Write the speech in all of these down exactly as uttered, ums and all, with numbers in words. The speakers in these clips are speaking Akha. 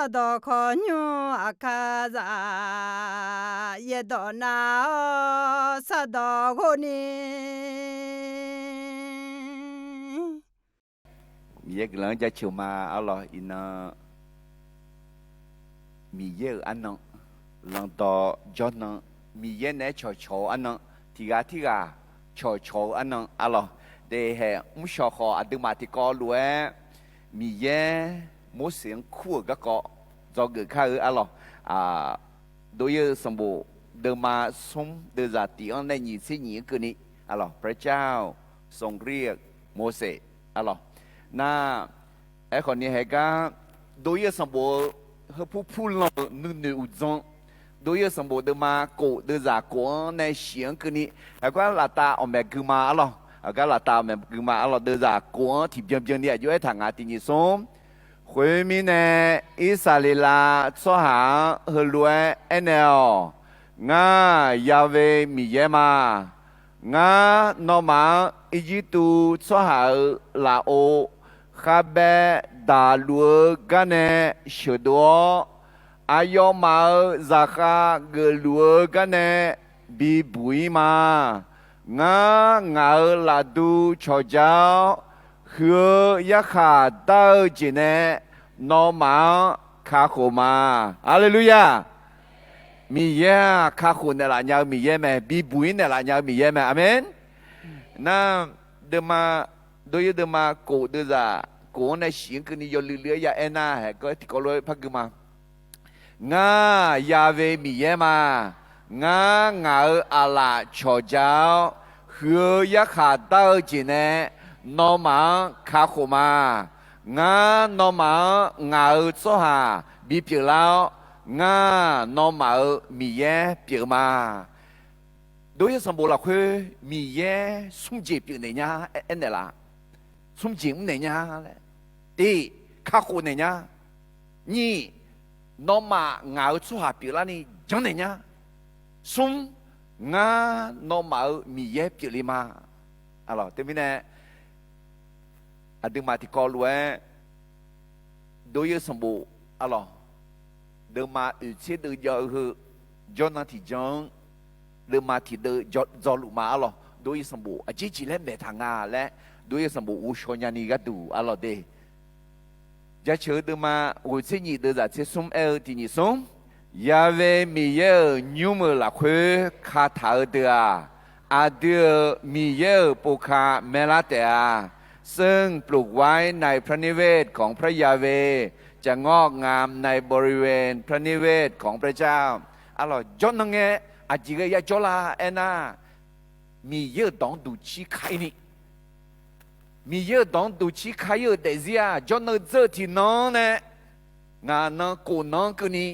Sardawq khawqnymr aqkar zaq, yaerdawq nav-awr sardawq ghov ni. Miqyaer guiqlanq-anr jaceuq ma. Arlawq, iqnan Miqyaer-euq arnan, lanqdawq jawrnan, Miqyaer naeq-aer cawqcawq-eu arnan, tiqghaq tirghaq cawqcawq-eu arnan, arlawq, deqhaeq mrshawq khawf aqduimaf tiqkawv lof-aer Miqyaer Morseq-anr kur-euq garkawv dzawgeuf kar-eu, arlawq, Dov-ir-eu sanqbof deuvma smr deuvzaq tiq-anr nae nyiq tser nyiq-anr keuvni, arlawq, พระเจ้าทรงเรียกโมเสส arlawq. Nar, aerkhawf ni haegar, Dov-ir-eu sanqbof-eu heupur purlanq-euq nuinoeq uqdzan, Dov-ir-eu sanqbof deuvma kof deuvzaq kof-anr nae shif-anr keuvni, aqgar laftav awqmaeq gui ma, arlawq, aqgar laftav awqmaeq gui ma, arlawq, deuvzaq kof-anr tiqbyan byan ni aqjox aertaq nga. Tiq nyiq smr, Khoermirnae, Irsaqleqlav tsawrhaq-anr heulof-aer aernaeq-awq, Ngar, Ya'we Miqyaer ma. Ngar, nawmaf-anr Irjirtuv tsawrhaq-euq lafov kharbaev daqluf-eu garnae sheuqdov-awr, aqyawfmaf-euq zaqkhav geufluf-eu garnae bibuq-ir ma. Ngar, ngaq-euq lafdu cawqja-awr, huiq-eu yarkhaq dar-eu jeq nae nawmaf-anr kakhof ma. Haleluya! Miqyaer-aq, kakhof naeqlaf nya-eu Miqyaer mae. Bibuq-ir naeqlaf nya-eu Miqyaer mae. Aqmeq. Nar, deuvma, Dov-ir deuvma kof deuvzaq kof-anr nae shif-anr keuvni yawluiv luiv-aer ya aernar, haeq gawr tiqkawv lof-aer par gui ma. Ngar, Ya'we Miqyaer ma. Ngar, ngaq-euq aqlaf cawqja-awr, huiq-eu yarkhaq dar-eu jeq nae nawmaf-anr kakhof ma. Ngar, nawmaf-anr ngaq-euq tsawrhaq bipyeuf lar-awr, ngar, nawmaf-euq Miqyaer pyeuf ma. Dov-ir sanqbof lafkhoer Miqyaer smr jeq pyeufnaeq nya aernaeq laf. Smr jeq mrnaeq nya laer, tiq, kakhof naeq nya. Nyiq, nawmaf ngaq-euq tsawrhaq pyeuflarni janrnaeq nya. Smr, ngar nawmaf-euq Miqyaer pyeufle ma. Arlawq, teumirnae aqduimaf tiqkawv lof-aer Dov-ir sanqbof, arlawq, deuvma oeq tser deuv jav-eu heu, jawrnan tiqjan-anr deuvma tiqdeuv dzaw luf ma. Arlawq, Dov-ir sanqbof aqjeq jeq laer maeqtaq nga laer, Dov-ir sanqbof ghovshaw nyani gharduq, arlawq de. Jaceuq-eu deuvma ghoeq tser nyiq deuvzaq tser smr aer-eu tiq nyiq smr, Ya'we Miqyaer-euq nymr-euq lafkhoer kataq-eu deuq-aq, aqdui-euq Miqyaer-euq povka maerlar taef-a. ซึ่งปลูกไว้ในพระนิเวศของพระยาเวห์ จะงอกงามในบริเวณพระนิเวศของพระเจ้า Arlawq, jawrnan ngae aqjeq ghae ya jawrlar aernar, Miqyaer-euq dawq-anr duqcir ka-ir ni, Miqyaer-euq dawq-anr duqcir ka-ir-euq daefzir-aq, jawrnan dzeur-eu tiqnan-anr nae ngaq nan kof nan-anr keuvni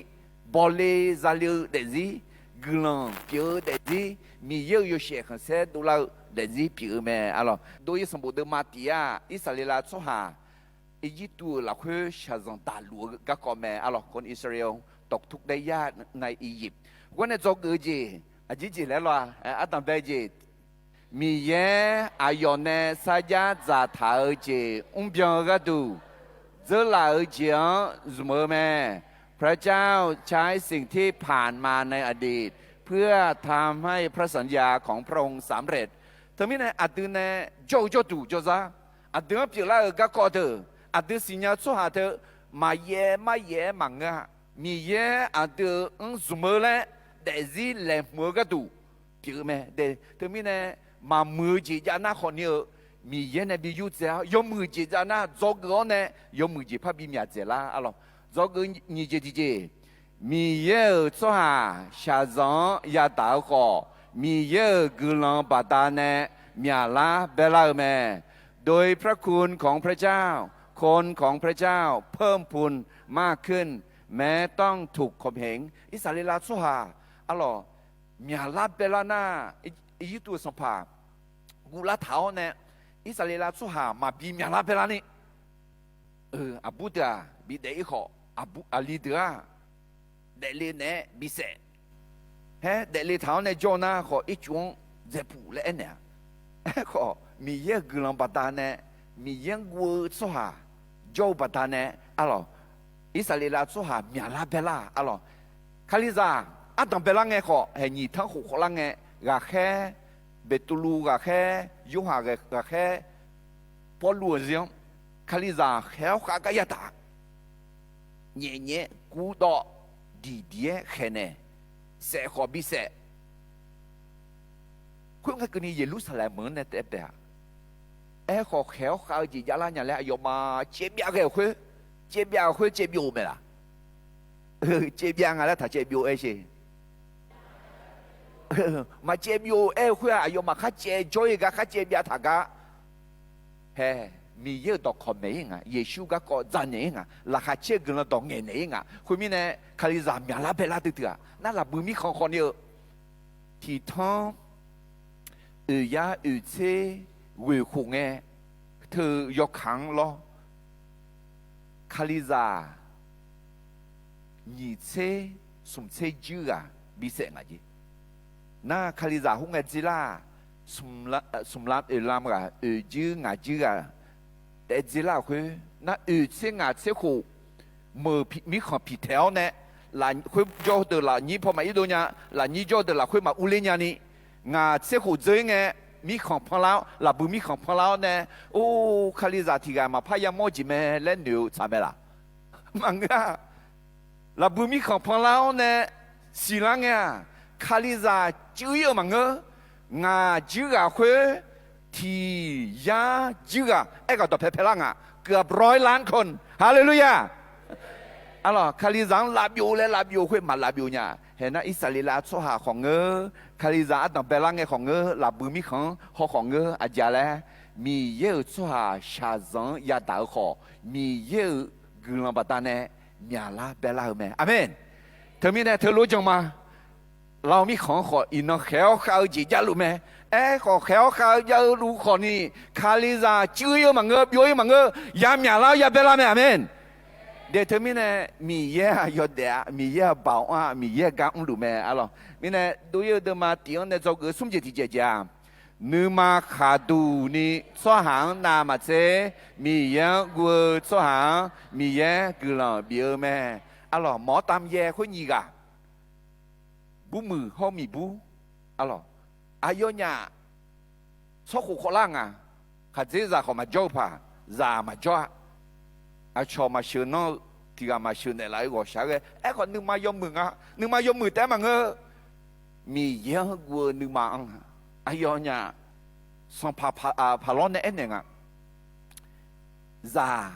bawle zale-eu daefzir, guiqlanq pyeuf-eu daefzir, Miqyaer-euq yawshaef khanqsaer dovlar-eu daefzir pyeuf-eu mae. Arlawq, Dov-ir sanqbof deuvma tiq-aq, Irsaqleqlav tsawrhaq Irjirtuv-euq lafkhoer shaqzanq daqluf-eu garkawv mae. Arlawq, คนอิสราเอล ตกทุกข์ได้ยากในอียิปต์ gharnae dzawgeuf-eu jeq aqjeq jeq laer lawr-a, ardanqbae jeq, Miqyaer aqyawf nae sarjax dzaqtaq-eu jeq mrbyan-eu gharduq, dzeurlaf-euq jeq-anr zmq-eu mae. พระเจ้าใช้สิ่งที่ผ่านมาในอดีตเพื่อทำให้พระสัญญาของพระองค์สำเร็จ Teumirnae aqdui nae jawr-eu jawrduq jawrzar, aqdui-anr pyeuflar-euq garkawv deuq, aqdui siqnya-eu tsawrhaq teu maqyaef maryaef-aer maqngeur-a. Miqyaer aqdui-euq anr zmq-eu laer daefzir laeqhmq-eu gharduq pyeuf-eu mae. Teumirnae maqmuiq-eu jeq jav nar khawfni-eu, Miqyaer nae bi yurdzae-awr, yawmuiq jeq jav nar dzawgeuf-awr nae yawmuiq jeq parbi myaq dzaeqlar. Arlawq, dzawgeuf nyiq jeq tiqjeq, Miqyaer-euq tsawrhaq shaqzanq-anr yadaq-eu khawf, Miqyaer-euq guiqlanq baqdanae myaqlar baelar-eu mae. โดยพระคุณของพระเจ้า คนของพระเจ้าเพิ่มพูนมากขึ้น แม้ต้องถูกข่มเหง Irsaqleqlav tsawrhaq, arlawq, myaqlar baelar nar, Irjirtuv-euq sanqpaq guvlar taq-awr nae, Irsaqleqlav tsawrhaq maqbi myaqlar baelar ni, aqbur deuq-aq bidaef-ir khawf, aqli deuq-aq daefle naeq-aer bisaef. Haer daefle taq-awr nae jawr-eu nar khawf, ircuf-anr dzaeqpuq laer aernaeq-a. Aerkhawf, Miqyaer-euq guiqlanq baqdanae, Miqyaer-anr guv-eu tsawrhaq jawr-eu baqdanae, arlawq, Irsaqleqlav tsawrhaq myaqlar baelar-aq, arlawq, Kalizaq ardanq baelar ngae khawf, haeq nyiq tanr khof khawflar ngae, ghaqkhaer, Beqtuvluv ghaqkhaer, Yorhaq ghaqkhaer, Pawrluv-euq zir-anr Kalizaq khaeq-awr khav gar yadaq, nyaef nyaef-aer gurdawv, diqdiq-aer khaeqnaeq, saef khawf bisaef. Khoerngae keuvni Yeqlursaqlaeq meuq-anr nae taef-aer bae-aq, aerkhawf khaeq-awr khav-eu jeq javlar nya laer aqyawfmaf caevbyav ghae-euq khoer, caevbyav-euq khoer caevbyov-eu mae laq? Caevbyav nga laer taq caevbyov-aer sher. Maqcaevbyov-eu aer-eu khoer-aq, aqyawfmaf khar caevjawr-ir gar khar caevbyav taq gar. Hae, Miqyaer-euq dawqkawq maeq-ir nga, Yeqsur garkawv dzaqnaeq-ir nga, laqkhaq caer-eu guiqlanq dawq ngaeqnaeq-ir nga. Khoermirnae, Kalizaq myaqlar baelar duidui-aq, nar lafbui mirkhanq khawfni-eu tiqtanr oeq yar oeq tser ghoeq khof ngae, teu yawkaq-anr lawr, Kalizaq nyiq tser smq tser juir ghaq bisaef ngaq jeq. Nar Kalizaq khoerngae dzer lar-aq, smq lam oeq lam ghaq oeq juir ngaq juir ghaq taef dzer lar-euq khoer, nar oeq tser ngaq tser khof meuq mirkhanq piqtaeq-awr nae, lafkhoer jawr deuq lafnyir paw maqir dov nya, lafnyir jawr deuq lafkhoer maqurler nyani, ngaq tser khof dzeur-ir ngae, mirkhanq panlar-awr, lafbui mirkhanq panlar-awr nae, or, Kalizaq tiq ghaq maqpar yamawr-eu jeq mae laer noeq-eu tsaq mae laq? Maqngeur-a. Lafbui mirkhanq panlar-awr nae siqlar ngae-aq, Kalizaq cuiv-ir-eu maqngeur. Ngaq juir ghaq khoer tiq yar juir ghaq aerghaq dawqpae paelar nga. Keuv-aq broiler-anr kawv-eu, haleluya! Arlawq, Kalizaq-anr lavbyov laer lavbyov khoer maq lavbyov nya. Haeq nar Irsaqleqlav tsawrhaq khawf ngeur, Kalizaq ardanq baelar ngae khawf ngeur, lafbui mirkhanq-anr haw khawf ngeur, aqjeq laer, Miqyaer-euq tsawrhaq shaqzanq-anr yadaq-eu khawf, Miqyaer-euq guiqlanq baqdanae myaqlar baelar-eu mae. Aqmeq. Teumirnae teulof-aer jan ma. Lawr, mirkhanq-anr khawf iqnan khaeq-awr khav-eu jeq javluf mae. Aerkhawf khaeq-awr khav-eu javluf khawfni, Kalizaq cuiv-ir-eu maqngeur, byov-ir maqngeur, yamyaq lar-awr yabae lar mae. Aqmeq. Daeq teumirnae, Miqyaer-aq yawdaef-a, Miqyaer-aq baoq anr-a, Miqyaer gar mrluf mae. Arlawq, mirnae dov-ir-eu deuvma tiq-anr nae dzawgeuf-eu smr jeq tiqjeq jeq-aq, nuima khaqduq ni tsawrhaq-anr navmaqtser, Miqyaer-anr guv-eu tsawrhaq-anr Miqyaer guiqlanq bif-eu mae. Arlawq, mawq-awr tam yaer khoer nyiq ghaq, burmuiq hawr miqbur, arlawq, aqyawfnyaf tsawrkhof khawvlar nga. Khaqdzerzaq khawf maqjawr-eu paq, zaq maqjawr-a. Aqcawq maqsheuq nanr-eu, tiq ghaq maqsheuq naeqlaf-eu ghawqshaq ghae. Aerkhawf nuima yawmuiq nga, nuima yawmuiq taef-aer maqngeur. Miqyaer-anr guv-eu nuima anr nga. Aqyawfnyaf sanqpaq paq, paqlawr nae aernaeq nga. Zaq,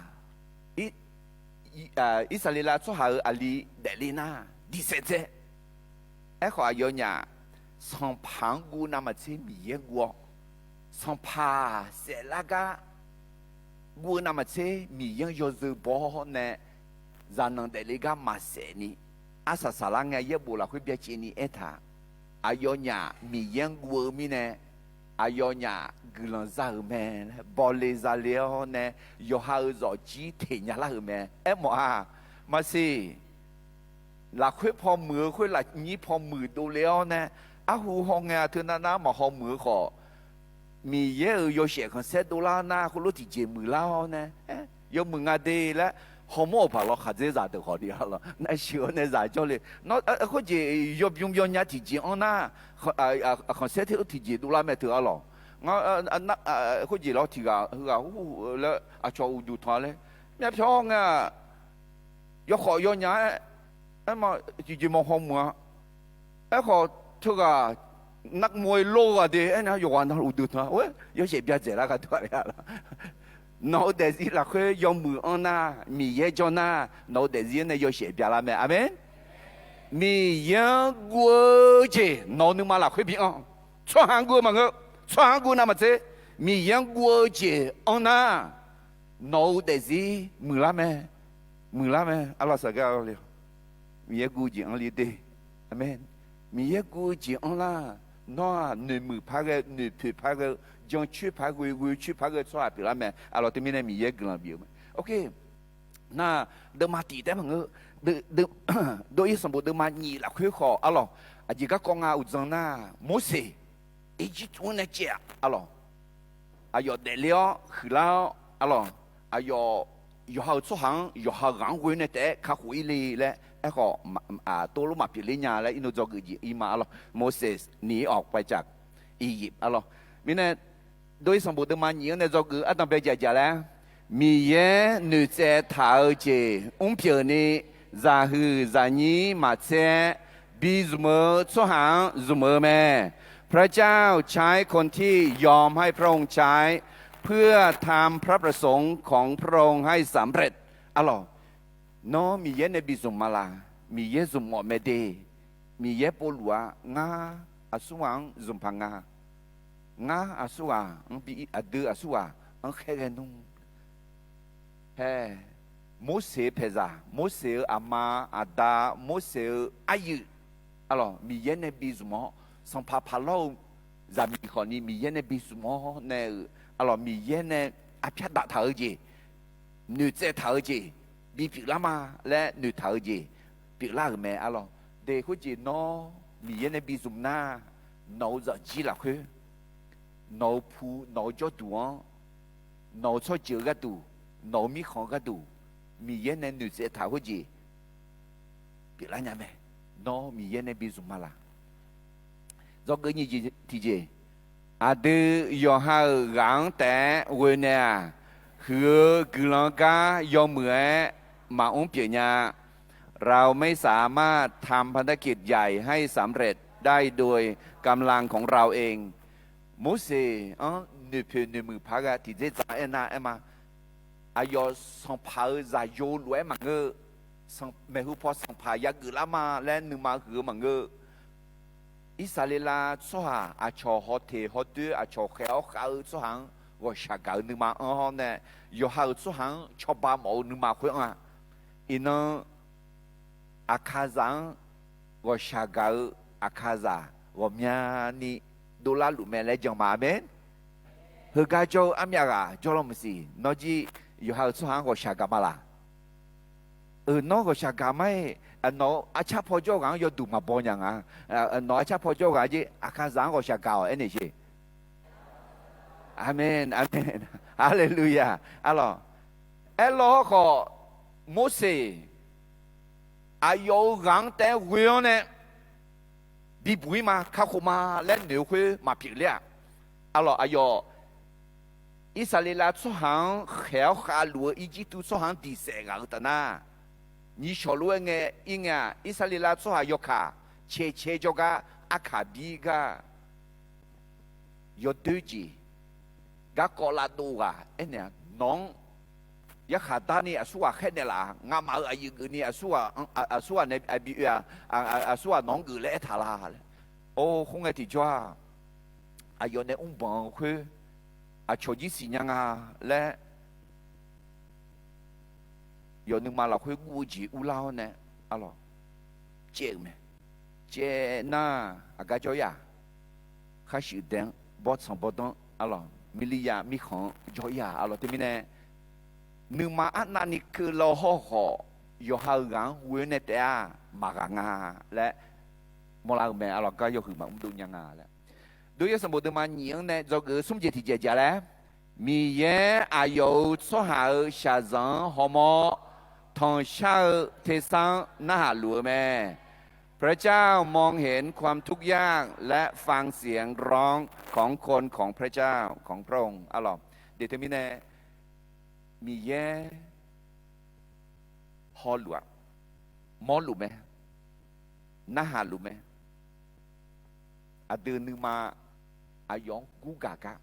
Irsaqleqlav tsawrhaq-euq aqli daefle nar diqsaef dzae. Aerkhawf aqyawfnyaf sanqpaq-anr guv navmaqtser Miqyaer guv-awr, sanqpaq saeflar gar guv-eu navmaqtser Miqyaer-anr yawzeu baw-awr nae, zaqnanq daefle gar maqsaef ni, arsaq saqlar ngae yaerbof lafkhoer byacaevni aertaq. Aqyawfnyaf Miqyaer-anr guv-eu mirnae, aqyawfnyaf guiqlanq za-euq mae laer bawle zale-awr nae, yawqha-euq zawqjir teq nya lar-euq mae. Aermawf-a, maqsiq. Lafkhoer paw muiq-eu khoer lafnyir paw muiq dovle-awr nae, arhu hawngae-a teunav nar maqhaw muiq-eu khawf, Miqyaer-euq yawshaef khanqsaer dovlar nar khoerlof tiqjeq muiqlar-awr nae, yawmuiq nga de laer hawmawr-euq paq lawr khaqdzerzaq deuq khawf ni-a lawq. Nar sheuq-awr nae zaq jawrle. Nawr khoerjeq yawbymr yawnya tiqjeq anr nar, khanqsaer ter-eu tiqjeq dovlar mae teu-a lawq. Ngar khoerjeq lawr tiq ghaq heughaq hur laer aqcawq uqduq tanq-a laer myavpyawr ngae-aq, yawkhawf yawnya-aer, aerma tiqjeq mawq haw muiq-a. Aerkhawf teughaq narmov-aer lor-eu ghaq de aernar yawqghaq na uqduq tanq-a, yawshaef bya dzaeqlar gharduq-a laer-a lawq. Nawq-eu daefzir lafkhoer yawmuiq anr nar, Miqyaer jawr nar, nawq-eu daefzir-anr nae yawshaef byalar mae. Aqmeq. Miqyaer-anr guv-eu jeq nawq-eu nuima lafkhoer bi anr. Tsawrhaq-anr guv-eu maqngeur. Tsawrhaq-anr guv navmaqtser, Miqyaer-anr guv-eu jeq anr nar, nawq-eu daefzir muiqlar mae. Muiqlar mae. Arlawq saqgar le, Miqyaer guv-eu jeq anr le de. Aqmeq. Miqyaer guv-eu jeq anr lar. Nawr-aq noeqmuiq par ghae-eu, noeqpoeq par ghae-eu, jancoer par ghoe, ghoecoer par ghae-eu tsawrhaq pyeuflar mae. Arlawq teumirnae Miqyaer guiqlanq bif-eu mae. Nar deuvma tiq taef maqngeur. Dov-ir sanqbof deuvma nyiq lafkhoer khawf arlawq, aqjeq garkawv nga uqdzan nar, Morseq Irjirtuv-anr nae caev-aq arlawq, aqyawf daefle-awr huiqlar-awr arlawq, aqyawf yawqha-euq tsawrhaq-anr yawqha-euq ghaq-anr ghoe nae taef-aer kakhof-ir le laer aerkhawf, tov lof maqpyeuf ler nya laer irnov dzawgeuf jeq ir ma arlawr. Moses หนีออกไปจากอียิปต์ arlawr. Mirnae, dov-ir sanqbof deuvma nyiq-anr nae dzawgeuf ardanqbae jaqjaq laer, Miqyaer noeqtsaev taq-eu jeq mrpyeuf ni, zaqhuiq zaqnyir maqtser-aer bi zmq-eu tsawrhaq-anr zmq-eu mae. พระเจ้าใช้คนที่ยอมให้พระองค์ใช้ เพื่อทำพระประสงค์ของพระองค์ให้สำเร็จ Arlawr, nawr Miqyaer nae bi zmq ma laq? Miqyaer zmq-awq mae de. Miqyaer povluf-a, ngar aqsurghaq-anr zmq paq nga. Ngar aqsurghaq-anr bi, aqdui aqsurghaq-anr khaerghae nmr. Hae, Morseq paeqzaq, Morseq-eu aqma aqda, Morseq-eu aryuif, arlawr, Miqyaer nae bi zmq-awr, sanqpaq paqlawr-eu zaqmiq khawfni Miqyaer nae bi zmq-awr nae-euq, arlawr, Miqyaer nae arpyar daftaq-eu jeq, noeqtsaev taq-eu jeq bipyeuf lar ma laer noeqtaq-eu jeq pyeuflar-euq mae, arlawr. De khoerjeq nawr Miqyaer nae bi zmq nar, nawq-eu zaqjir lafkhoer, nawq-eu pu, nawq-eu jawrduq-anr, nawq-eu tsawrjeuq gharduq, nawq-eu mirkhanq gharduq, Miqyaer nae noeqtsaev taq khoerjeq pyeuflar nya mae. Nawr Miqyaer nae bi zmq ma laq? Dzawgeuf nyiq jeq tiqjeq, aqdui yawqha-euq ghaq-anr taef-aer ghoe nae-aq, huiq-eu guiqlanq gar yawmuiq-aer maqmr pyeuf nya. เราไม่สามารถทำภารกิจใหญ่ให้สำเร็จได้โดยกำลังของเราเอง Morseq-anr noeqpoeq noeqmuiq paq-aer ghae tiqdzerdzaq aernar aer ma. Aqyawf sanqpaq-euq zaqyo lof-aer maqngeur-eu, maeqhu paw sanqpaq yageuf lar ma laer nuima huiq-eu maqngeur-eu, Irsaqleqlav tsawrhaq aqcawq hawteq hawdoer aqcawq khaeq-awr khav-eu tsawrhaq-anr ghawqshaq gaq-eu nuima anr-awr nae, yawqha-euq tsawrhaq-anr cawba mawf-eu nuima khoer anr-a. Iqnan, Aqkaqzaq-anr ghawqshaq gaq-eu Aqkaqzaq ghawqmyani dovlar luf mae laer jan ma. Aqmen. Heugar jawr-eu armyav ghaq jawrlawr maqsiq. Nawr jir yawqha-euq tsawrhaq-anr ghawqshaq gaq ma laq? Euq, nawr ghawqshaq gaq ma-iq, nawq-eu arcar paw jawr ghaq-anr yawduq maqbaw nya nga. Nawq-eu arcar paw jawr ghaq jir Aqkaqzaq-anr ghawqshaq gaq-awq aernaeq sher. Aqmen, aqmen, haleluya. Arlawr, aerlawr hawrkhawf, Morseq aqyawf-euq ghaq-anr taef-aer ghoe-awr nae bibuq-ir ma, kakhof ma laer noeq-eu khoer maqpyeuf ler-aq. Arlawr, aqyawf Irsaqleqlav tsawrhaq-anr khaeq-awr khavluf-eu Irjirtuv tsawrhaq-anr diq saef ghaq-eu taf nar, nyiq shawq lof-aer ngae ir ngae-aq, Irsaqleqlav tsawrhaq yawkaq cae cae jawrgar arkaq bir gar yawdoer jeq garkawv lavdov ghaq aernaeq-a. Nawq-anr yarkhaq darni aqsurghaq khaer naeqlaf-a? Ngamaf-euq aqyuif geufni aqsurghaq nae bi oe-a? Aqsurghaq nawq-anr geuf laer aertaq la laer. Or, khoerngae tiqjawr-aq, aqyawf nae mrbanq-eu khoer aqcawq jir siqnya nga laer yawf nuima lafkhoer guv-eu jeq urlar-awr nae, arlawr, caev-euq mae. Caev nar, aqgar jawr-ir-aq, kharshuif dae-anr bawrtsanq bawrdanr, arlawr, mirliryav mirkhanq-anr jawr-ir-aq, arlawr, teumirnae nuima arnavni keuvlar-eu hawrkhawf, yawqha-euq ghaq-anr ghoe-awr nae taef-a maqghaq nga laer mawrlar-eu mae, arlawr, gar yawhuiq maqmr dov nya nga laer. Dov-ir sanqbof deuvma nyiq-anr nae dzawgeuf-eu smr jeq tiqjeq jaq laer, Miqyaer aqyawf-euq tsawrhaq-euq shaqzanq-anr hawmawr tanqshar-eu tersar-anr narhaq luf-eu mae. พระเจ้ามองเห็นความทุกข์ยากและฟังเสียงร้องของคนของพระเจ้า ของพระองค์ Arlawr, de teumirnae Miqyaer hawluf-aq, mawrluf mae, narhaq luf mae. Aqdui nuima aqyawf-anr gurgaq gar,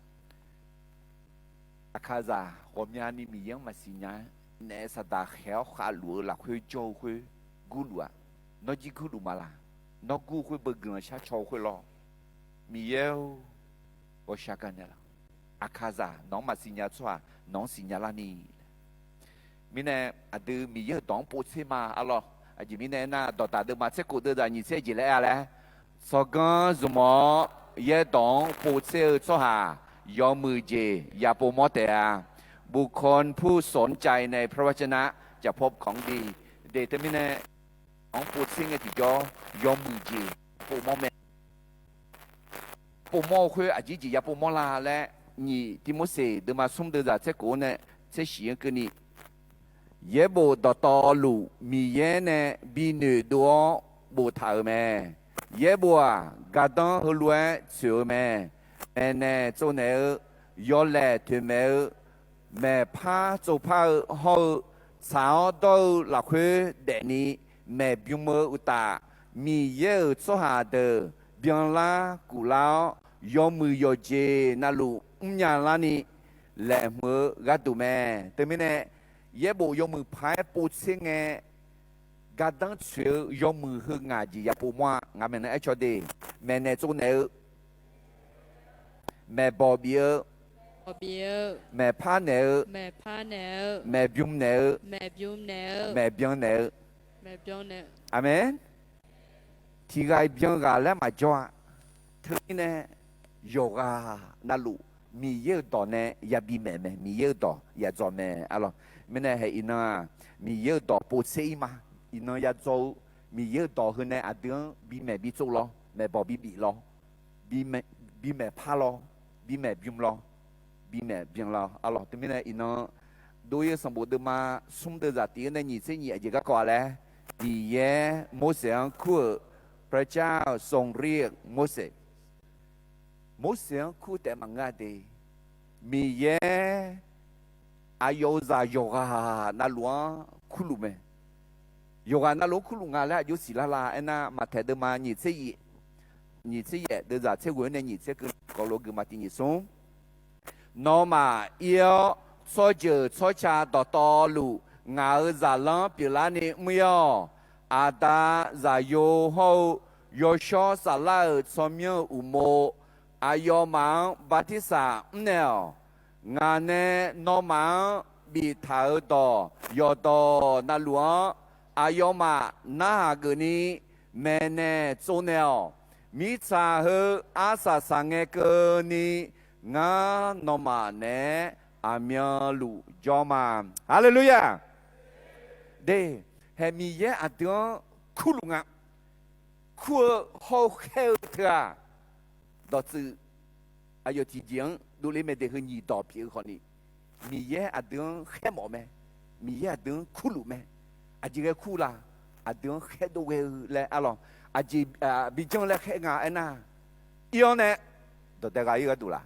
Aqkaqzaq ghawqmyani Miqyaer-anr maqsiq nya-aer naef saqdaq khaeq-awr khavluf-eu lafkhoer jawr-eu khoer gurluf-aq, nawr jir gurluf ma laq? Nawr gur-eu khoer beu guiqlanq shar caw-eu khoer lawr. Miqyaer-or, ghawqshaq gaq naeqlaf. Aqkaqzaq nawq-anr maqsiq nya-eu tsawrhaq nawq-anr siqnya larni. Mirnae aqdui Miqyaer-euq dawq-anr povtser ma, arlawr. Aqjeq mirnae aernar, dawqdaq deuvma tser khof deuv zaq nyiq tser jeq laer aer-a laer, tsawrganr zmq-awr yaerdawq-anr povtser-eu tsawrhaq yawmuiq jeq ya povmawr taef-a. บุคคลผู้สนใจในพระวจนะจะพบของดี De teumirnae, anr povtser ngae tiqjawr yawmuiq jeq povmawr mae. Povmawr-eu khoer aqjeq jeq ya povmawr la laer, nyiq Tivmorseq deuvma smr deuv zaq tser khof-anr nae tser shif-anr keuvni, Yaerbof dawqtawvluf Miqyaer nae bi noeqdov-awr boftaq-euq mae. Yaerbof-aq, gardanr heulof-aer tsoeq-eu mae. Maeqnaeq tsovnaeq-eu, yawlaeq toeqmaeq-eu, maeqpar tsovpar-eu hawr-eu, tsaq-awr dawr-eu lafkhoer daefni maeqbym-eu uqtaf, Miqyaer-euq tsawrhaq deuq byanlar kuflar-awr, yawmuiq yawqjeq navluf mrnya larni laeqhmq-eu gharduq mae. Teumirnae, yaerbof yawmuiq paq-aer povtser ngae, gardanr tsoeq-eu yawmuiq heu ngaq jeq ya pov mawr-a. Ngaq maeqnan aercaw de, maeqnaeq tsovnaeq-eu, maeqbawq bif-eu, maeqpar naeq-eu, maeqbym naeq-eu, maeqbyan naeq-eu. Aqmeq. Tiqghaq-iq byan ghaq laer maqjawr-a. Teumirnae yawqghaq navluf Miqyaer-euq dawq nae yabi maeq mae, Miqyaer-euq dawq ya dzawq mae, arlawq. Mirnae hae iqnan-aq, Miqyaer-euq dawq povtser-ir ma. Iqnan ya dzaw-eu Miqyaer-euq dawq heu nae aqdui-anr bimaeq bitsov lawr, maeqbawq bibif lawr, bimaeq par lawr, bimaeq bym lawr, bimaeq byan lawr, arlawq. Teumirnae iqnan dov-ir-eu sanqbof deuvma smr deuvzaq tiq-eu nae nyiq tser nyiq aqjeq garkawv-a laer, Miqyaer Morseq-anr kur-euq, พระเจ้าทรงเรียกโมเสส Morseq-anr kur taef maqngeur-a de. Miqyaer aqyawf-euq zaq yawqghaq navluf-anr kurluf mae. Yawqghaq navluf-anr kurluf nga laer aqjox siqlar la aernar, Maqtaeq deuvma nyiq tser yaef, nyiq tser yaef deuvzaq tser ghoe-awr nae nyiq tser keuv kawv lof-aer guiqma tiq nyiq smr. Nawmaf ir-awr, tsawrjeuq tsawrca dawqtawvluf ngaq-euq zaqlanr pyeuflarni mr-ir-awq. Aqda, zaqyo hawr-eu yawshawr saflar-euq tsawrmyanr-euq uqmov aqyawfmaf-anr bartirsaq mrnaeq-awq. Ngaq nae nawmaf-anr biftaq-euq dawq yawqdawq navluf-anr aqyawfmaf narhaq geufni maeqnaeq tsovnaeq-awq. Mirtsaq heu arsaq saqngae keuvni ngar nawmaf naeq-aer aqmyanluf jawr ma. Haleluya! De, hae Miqyaer aqdui-anr kurluf nga. Kur-eu hawr-eu khaer-eu teu-aq, dawqtsuif aqyawf tiqjeq-anr dovle mae de heu nyiq dawq pyeuf-eu khawfni, Miqyaer aqdui-anr khaermawf mae. Miqyaer aqdui-anr kurluf mae. Aqjeq ghae kur la? Aqdui-anr khaerdov ghae-eu laer arlawq. Aqjeq bijanr laer khaer nga aernar, ir-awr nae dawqdae ghaq-ir gharduq la?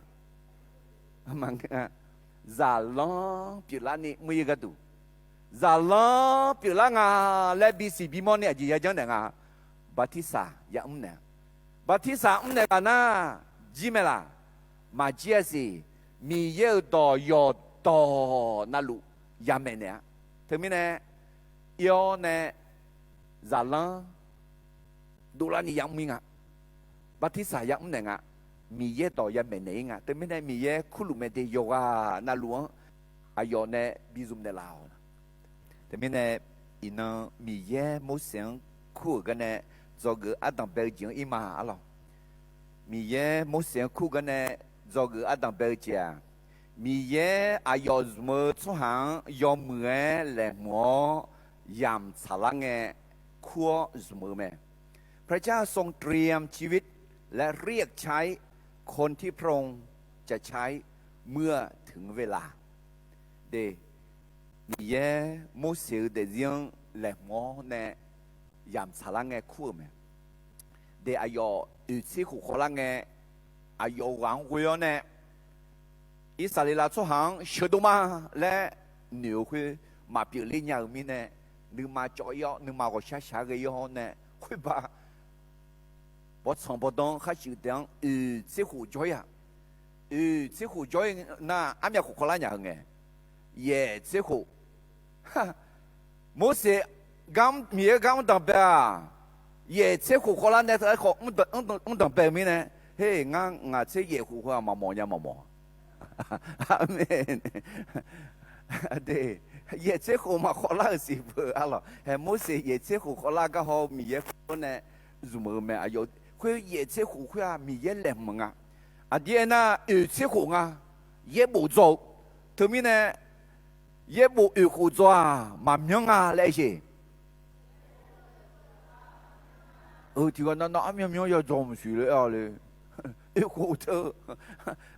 Zaqlanr pyeuflarni mr-ir gharduq, zaqlanr pyeuflar nga laer bisiq bimawr ni aqjeq yajanr naeq nga? Bartirsaq yamr naeq-a. Bartirsaq mrnaeq ghaq nar, jir mae laq? Maqjir-a siq. Miqyaer-euq dawq yawqdawq navluf yamaeq naeq-a. Teumirnae, ir-awr nae zaqlanr dovlarni yamr-ir nga. Bartirsaq yamr naeq nga. Miqyaer dawq yamaeq naeq-ir nga. Teumirnae Miqyaer kurluf mae de yawqghaq navluf-anr aqyawf nae bizmq naeqlaf-awq. Teumirnae iqnan Miqyaer Morseq-anr kur-euq garnae dzawgeuf ardanq bae-eu jeq-anr ir ma arlawq. Miqyaer Morseq-anr kur garnae dzawgeuf ardanq bae-eu jeq-aq, Miqyaer aqyawf zmq-eu tsawrhaq-anr yawmuiq-aer laeqhmq-awr yamq tsaqlar ngae kur-awr zmq-eu mae. พระเจ้าทรงเตรียมชีวิตและเรียกใช้คนที่พระองค์จะใช้เมื่อถึงเวลา De, Miqyaer Morseq-eu daefzir-anr laeqhmq-awr nae yamq tsaqlar ngae kur-euq mae. De, aqyawf oeq tser khof khawvlar ngae, aqyawf ghaq-anr ghoe-awr nae, Irsaqleqlav tsawrhaq-anr sheuqdov ma laer noeq-eu khoer maqpyeuf ler nya-euq mirnae, nuima cawv-ir-awr nuima ghawqshaq shaq-aer ghae-ir-awr nae khoerba bawrtsanq bawrdanr khar shuif daef-anr oeq tser khof jawr-ir-aq, oeq tser khof jawr-ir nar armyav khof khawvlar nya-eu ngae, yaeq tser khof. Morseq gar-anr, Miqyaer gar-anr danqbae-aq, yaeq tser khof khawvlar nae teu-aer khawf mr danqbae-eu mirnae, her, ngar ngaq tser yaeq khof khoer-aq maqmawf nya maqmawf. Aqmeq. De, yaeq tser khof maqkhawvlar-euq siqbeu arlawq. Hae Morseq yaeq tser khof khawvlar gar haw-eu Miqyaer khoer nae zmq-eu mae. Aqyawf khoer yaeq tser khof khoer-aq Miqyaer laeqhmq nga. Aqdir aernar oeq tser khof nga. Yaerbof dzaw-eu. Teumirnae yaerbof oeq khof dzaw-aq maqmyanr nga laer jeq. Tiq ghaq nav nav armyanr myanr ya dzaw maqsiq le-a le. Oeq khof teu,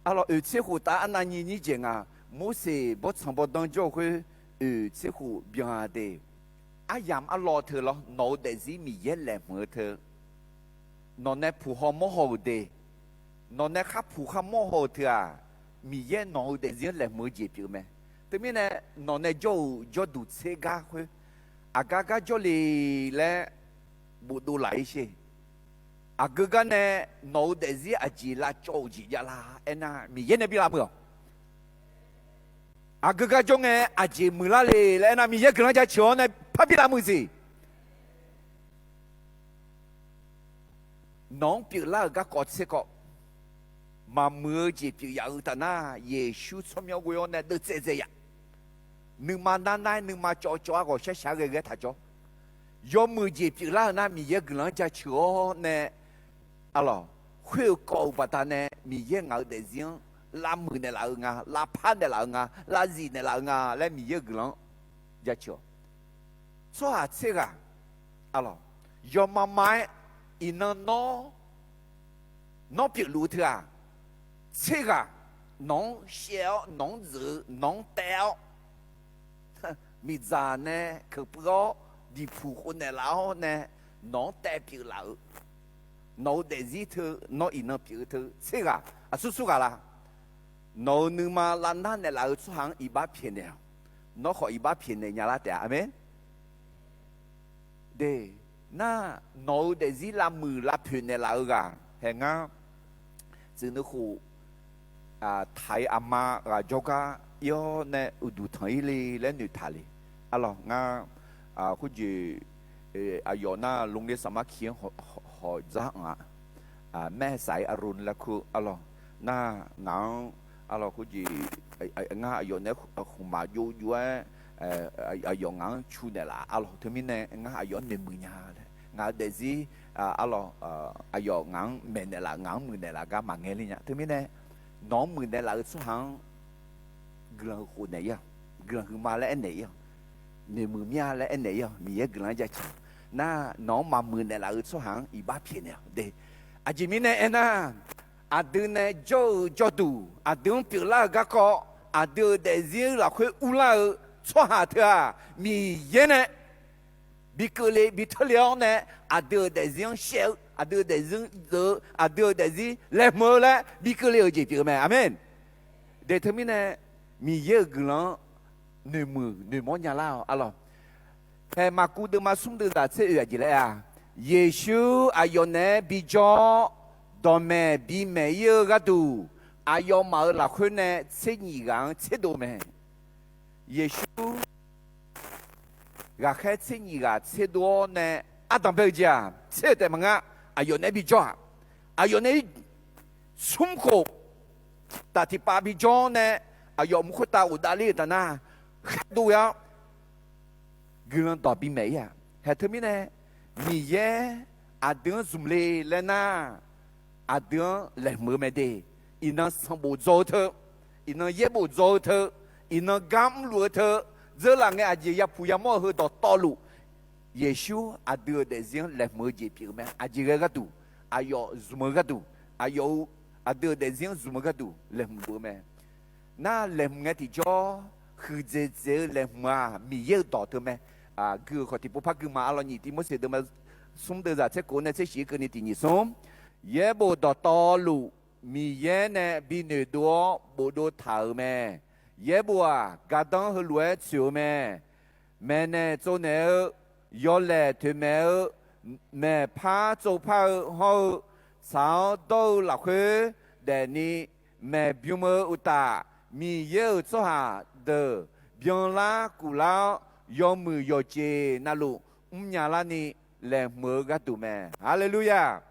arlawq oeq tser khof tav arnav nyiq nyir jeq nga. Morseq bawrtsanq bawrdanr jawr-eu khoer oeq tser khof byan-a de. Aryamq arlawr teu lawr, nawq-eu daefzir Miqyaer laeqhmq-eu teu, nawq nae puq haw mawr haw-euq de, nawq nae khar puq khar mawr haw-euq teu-aq, Miqyaer nawq-eu daefzir-anr laeqhmq-eu jeq pyeuf mae. Teumirnae, nawq nae jawr-euq jawrduq tser gar khoer, aqgar gar jawrle laer bofdov laf-ir sher. Aqgeu gar nae nawq-eu daefzir aqjeq lavcawv-euq jeq javlar aernar, Miqyaer nae bi lavmuiq-awq. Aqgeu gar jawr ngae aqjeq muiqlar le laer aernar, Miqyaer guiqlanq jaceuq-awr nae parbi lavmuiq siq. Nawq-anr pyeuflar-euq garkawv tser kawv, maqmuiq-eu jeq pyeuf yaf-eu taf nar, Yeqsur tsawrmyanr ghoe-awr nae deuvtsaev dzae yaf. Nuima nar nar-aer, nuima cawv cawv-aer, ghawqshar shaq-aer ghae ghae-aer taq jawr. Yawmuiq jeq pyeuflar-euq nar, Miqyaer guiqlanq-anr jaceuq-awr nae, arlawq, khoer-eu kawv-eu baqdanae Miqyaer ngaq-euq daefzir-anr lavmuiq naeqlaf-eu nga, lavpar naeqlaf-eu nga, lavzif naeqlaf-eu nga laer Miqyaer-euq guiqlanq-anr jaceuq-awq. Tsawrhaq tser ghaq, arlawq, yawma ma-aer iqnan nawr, nawr pyeufluf-eu teu-aq, tser ghaq nawq-anr shaev-awr, nawq-anr dzeuq-eu, nawq-anr taev-awr, miqdzaq nae keuqpuiv-awr, diqpuq khov naeqlaf-awr nae, nawq-anr taev pyeuflaf-eu, nawq-eu daefzir teu, nawr iqnan pyeuf-eu teu tser ghaq, aqsur sur ghaq la? Nawq-euq nuima lavnar naeqlaf-eu tsawrhaq-anr iqbax pyaeqnaeq-awq. Nawr khawf iqbax pyaeqnaeq nya lar taef-a. Aqmeq. De, nar, nawq-euq daefzir lavmuiq lavpoeq naeqlaf-eu ghaq hae ngar, tsuif nuikhof taq-ir aqma ghaq jawrgar ir-awr nae uqduq tanq-ir le laer noeqtaq le. Arlawq, ngar khoerjeq aqyawf nar โรงเรียนสามัคคี-anr hawq dzar-anr-aq, แม่สายอรุณ laer kur, arlawq, nar, ngaq-anr, arlawq, khoerjeq ngar aqyawf naeq-aer khmqmaq jov jov-aer, aqyawf ngaq-anr cu naeqlaf, arlawq, teumirnae ngar aqyawf-anr noeqmuiq nya laer, ngaq-euq daefzir, arlawq, aqyawf ngaq-anr maeqnaeq laf, ngaq-anr muiqnaeq laf gar maqngae le nya. Teumirnae, nawq-anr muiqnaeq laf-eu tsawrhaq-anr guiqlanq huiq khof naeq-ir-awq. Guiqlanq huiqma laer aernaeq-ir-awq. Noeqmuiq mir-a laer aernaeq-ir-awq. Miqyaer guiqlanq-anr jaceuq nar, nawq-anr maqmuiq naeqlaf-eu tsawrhaq-anr iqbax pyaeqnaeq-awq de. Aqjeq mirnae aernar, aqdui nae jawr-eu jawrduq, aqdui-anr pyeuflar-euq garkawv, aqdui-euq daefzir lafkhoer urlar-eu tsawrhaq teu-aq, Miqyaer nae bi keuvle bi teurle-awr nae, aqdui-euq daefzir-anr shaev-eu, aqdui-euq daefzir-anr dzeuq-eu, aqdui-euq daefzir laeqhmq-eu laer bi keuvle-euq jeq pyeuf-eu mae. Aqmeq. De teumirnae, Miqyaer-euq guiqlanq-anr noeqmuiq noeqmawr nya lar-awq, arlawq. Haeq maqkuv deuvma smr deuvzaq tser oeq aqjeq laer-a, Yeqsur aqyawf naeq-aer bijawr-awr, dawqmaeq bimaeq-ir-eu gharduq, aqyawfmaf-euq lafkhoer nae tser nyif ghaq-anr tserdov mae. Yeqsur ghaqkhaer tser nyif ghaq tserdov-awr nae, ardanq bae-eu jeq-aq tser-eu taef maqngeur. Aqyawf naeq-aer bijawr-aq, aqyawf naeq-aer smr khof taf tiqpav bijawr-awr nae, aqyawf mq khoertav ghofdav ler-euq taf nar, khaerdov ghae-awr guiqlanq dawq bimaeq-ir-aq. Haeq teumirnae, Miqyaer aqdui-anr zmq le laer nar, aqdui-anr laeqhmq-eu mae de. Iqnan sanqbof dzaw-eu teu, iqnan yaerbof dzaw-eu teu, iqnan gar mrluf-eu teu, dzeurlaf ngae aqjeq yapuq yamawr-eu heu dawqtawvluf, Yeqsur aqdui-euq daefzir-anr laeqhmq-eu jeq pyeuf-eu mae. Aqjeq ghae gharduq, aqyawf zmq-eu gharduq, aqyawf-eu, aqdui-euq daefzir-anr zmq-eu gharduq laeqhmq luf-eu mae. Nar laeqhmq ngae tiqjawr, huiqdzaeq dzaeq-eu laeqhmq-aq Miqyaer-euq dawq teu mae. Gui-euq khawf tiqpov par gui ma, arlawq, nyiq Tiqmorseq deuvma smr deuvzaq tser kof nae tser shif keuvni tiq nyiq smr. Yaerbof dawqtawvluf Miqyaer nae bi noeqdov-awr bofdov taq-euq mae. Yaerbof-aq, gardanr heulof-aer tsoeq-eu mae. Maeqnaeq tsovnaeq-eu, yawlaeq toeqmaeq-eu, maeqpar tsovpar-eu hawr-eu, tsaq-awr dawr-eu lafkhoer daefni maeqbym-eu uqtaf, Miqyaer-euq tsawrhaq deuq byanlar kuflar-awr, yawmuiq yawqjeq navluf mrnya larni laeqhmq-eu gharduq mae. Haleluya!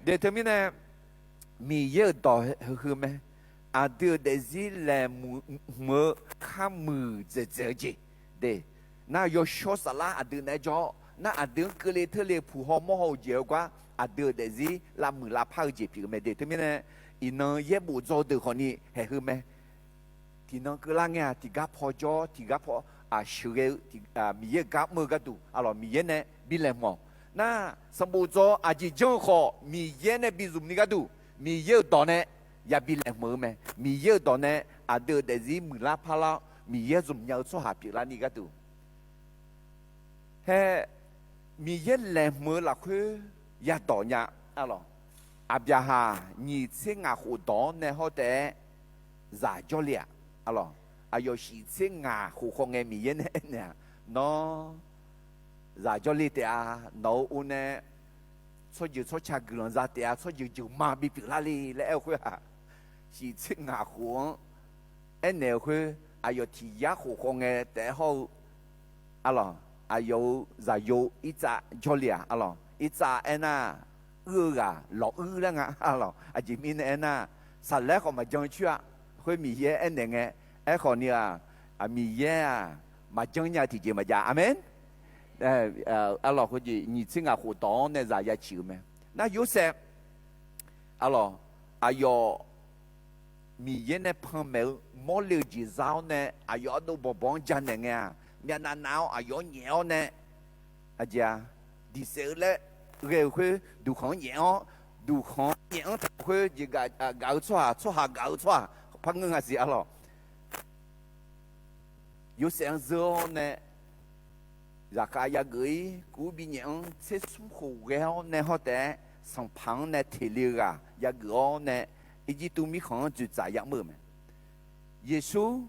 De teumirnae, Miqyaer-euq dawq heu mae. Aqdui-euq daefzir laeqhmq-eu khar muiqdzaeq dzaeq-eu jeq de. Nar yawshawr saflar aqdui naeq-aer jawr-awr, nar aqdui-anr keuvle teurle puq haw mawr haw-eu jeq-eu gar, aqdui-euq daefzir lavmuiq lavpar-eu jeq pyeuf-eu mae de. Teumirnae, iqnan yaerbof dzaw deuq khawfni haeq heu mae. Tiqnan keuvlar ngae-aq, tiqgar paw jawr, tiqgar paw sheuqghae-eu, Miqyaer-euq gar mr-eu gharduq, arlawq, Miqyaer nae bi laeqhmq-awq. Nar, sanqbof dzaw aqjeq janr-eu khawf, Miqyaer nae bi zmq ni gharduq, Miqyaer-euq dawq nae yabi laeqhmq-eu mae. Miqyaer-euq dawq nae aqdui-euq daefzir muiqlar parlar-awr, Miqyaer zmq nya-eu tsawrhaq pyeuflarni gharduq, hae, Miqyaer laeqhmq-eu lafkhoer yadawq nya, arlawq. Aqbyaqhaq nyiq tser ngaq khof dawq-awr nae hawr taef-aer zaq jawrle-aq, arlawq. Aqyawf shiq tser ngaq khof khawf ngae Miqyaer nae aernaeq-aq, nawr zaq jawrle taef-a. Nawq-euq or nae tsawrjeuq tsawrca guiqlanq za taef-a. Tsawrjeuq jeuqma bipyeuf lar le laer aer-eu khoer-aq, shiq tser ngaq khof-anr aernaeq-eu khoer, aqyawf tiq yar khof khawf ngae taef-aer hawr-eu, arlawq, aqyawf-euq zaqyo Irtsav jawrle-aq, arlawq. Irtsav aernar, uir-eu ghaq lawq uir laer nga, arlawq. Aqjeq mirnae aernar, saqlaer khawf maqjan coer-a. Khoer Miqyaer aernaeq ngae, aerkhawf ni-aq, Miqyaer-aq, maqjanr nya-eu tiqjeq maqjav. Aqmeq. Arlawq, khoerjeq nyiq tser ngaq khof dawq-awr nae zaq ya ciq-euq mae. Nar Yorsaev, arlawq, aqyawf Miqyaer nae panmaeq-eu mawrle-eu jeq za-awr nae aqyawf ardov bawqbawq-anr janaeq ngae-aq, myavnav nav-awr aqyawf-anr nyaef-awr nae, aqjeq-a, diqsaef-eu laer ghae-euq khoer duqkhanq-anr nyaef-awr, duqkhanq-anr nyaef-anr taq-eu khoer jeq gaf-eu tsawrhaq, tsawrhaq gaf-eu tsawrhaq par ngeur nga siq, arlawq. Yorsaev-anr zeur-awr nae zaqkhav yageuf-ir kuv-ir binyaef-anr tser smr khof ghae-awr nae hawr taef-aer sanqpaq-anr nae teq le-eu ghaq yageuf-awr nae Irjirtuv mirkhanq-anr dzoeqtsaf yamr-euq mae. Yeqsur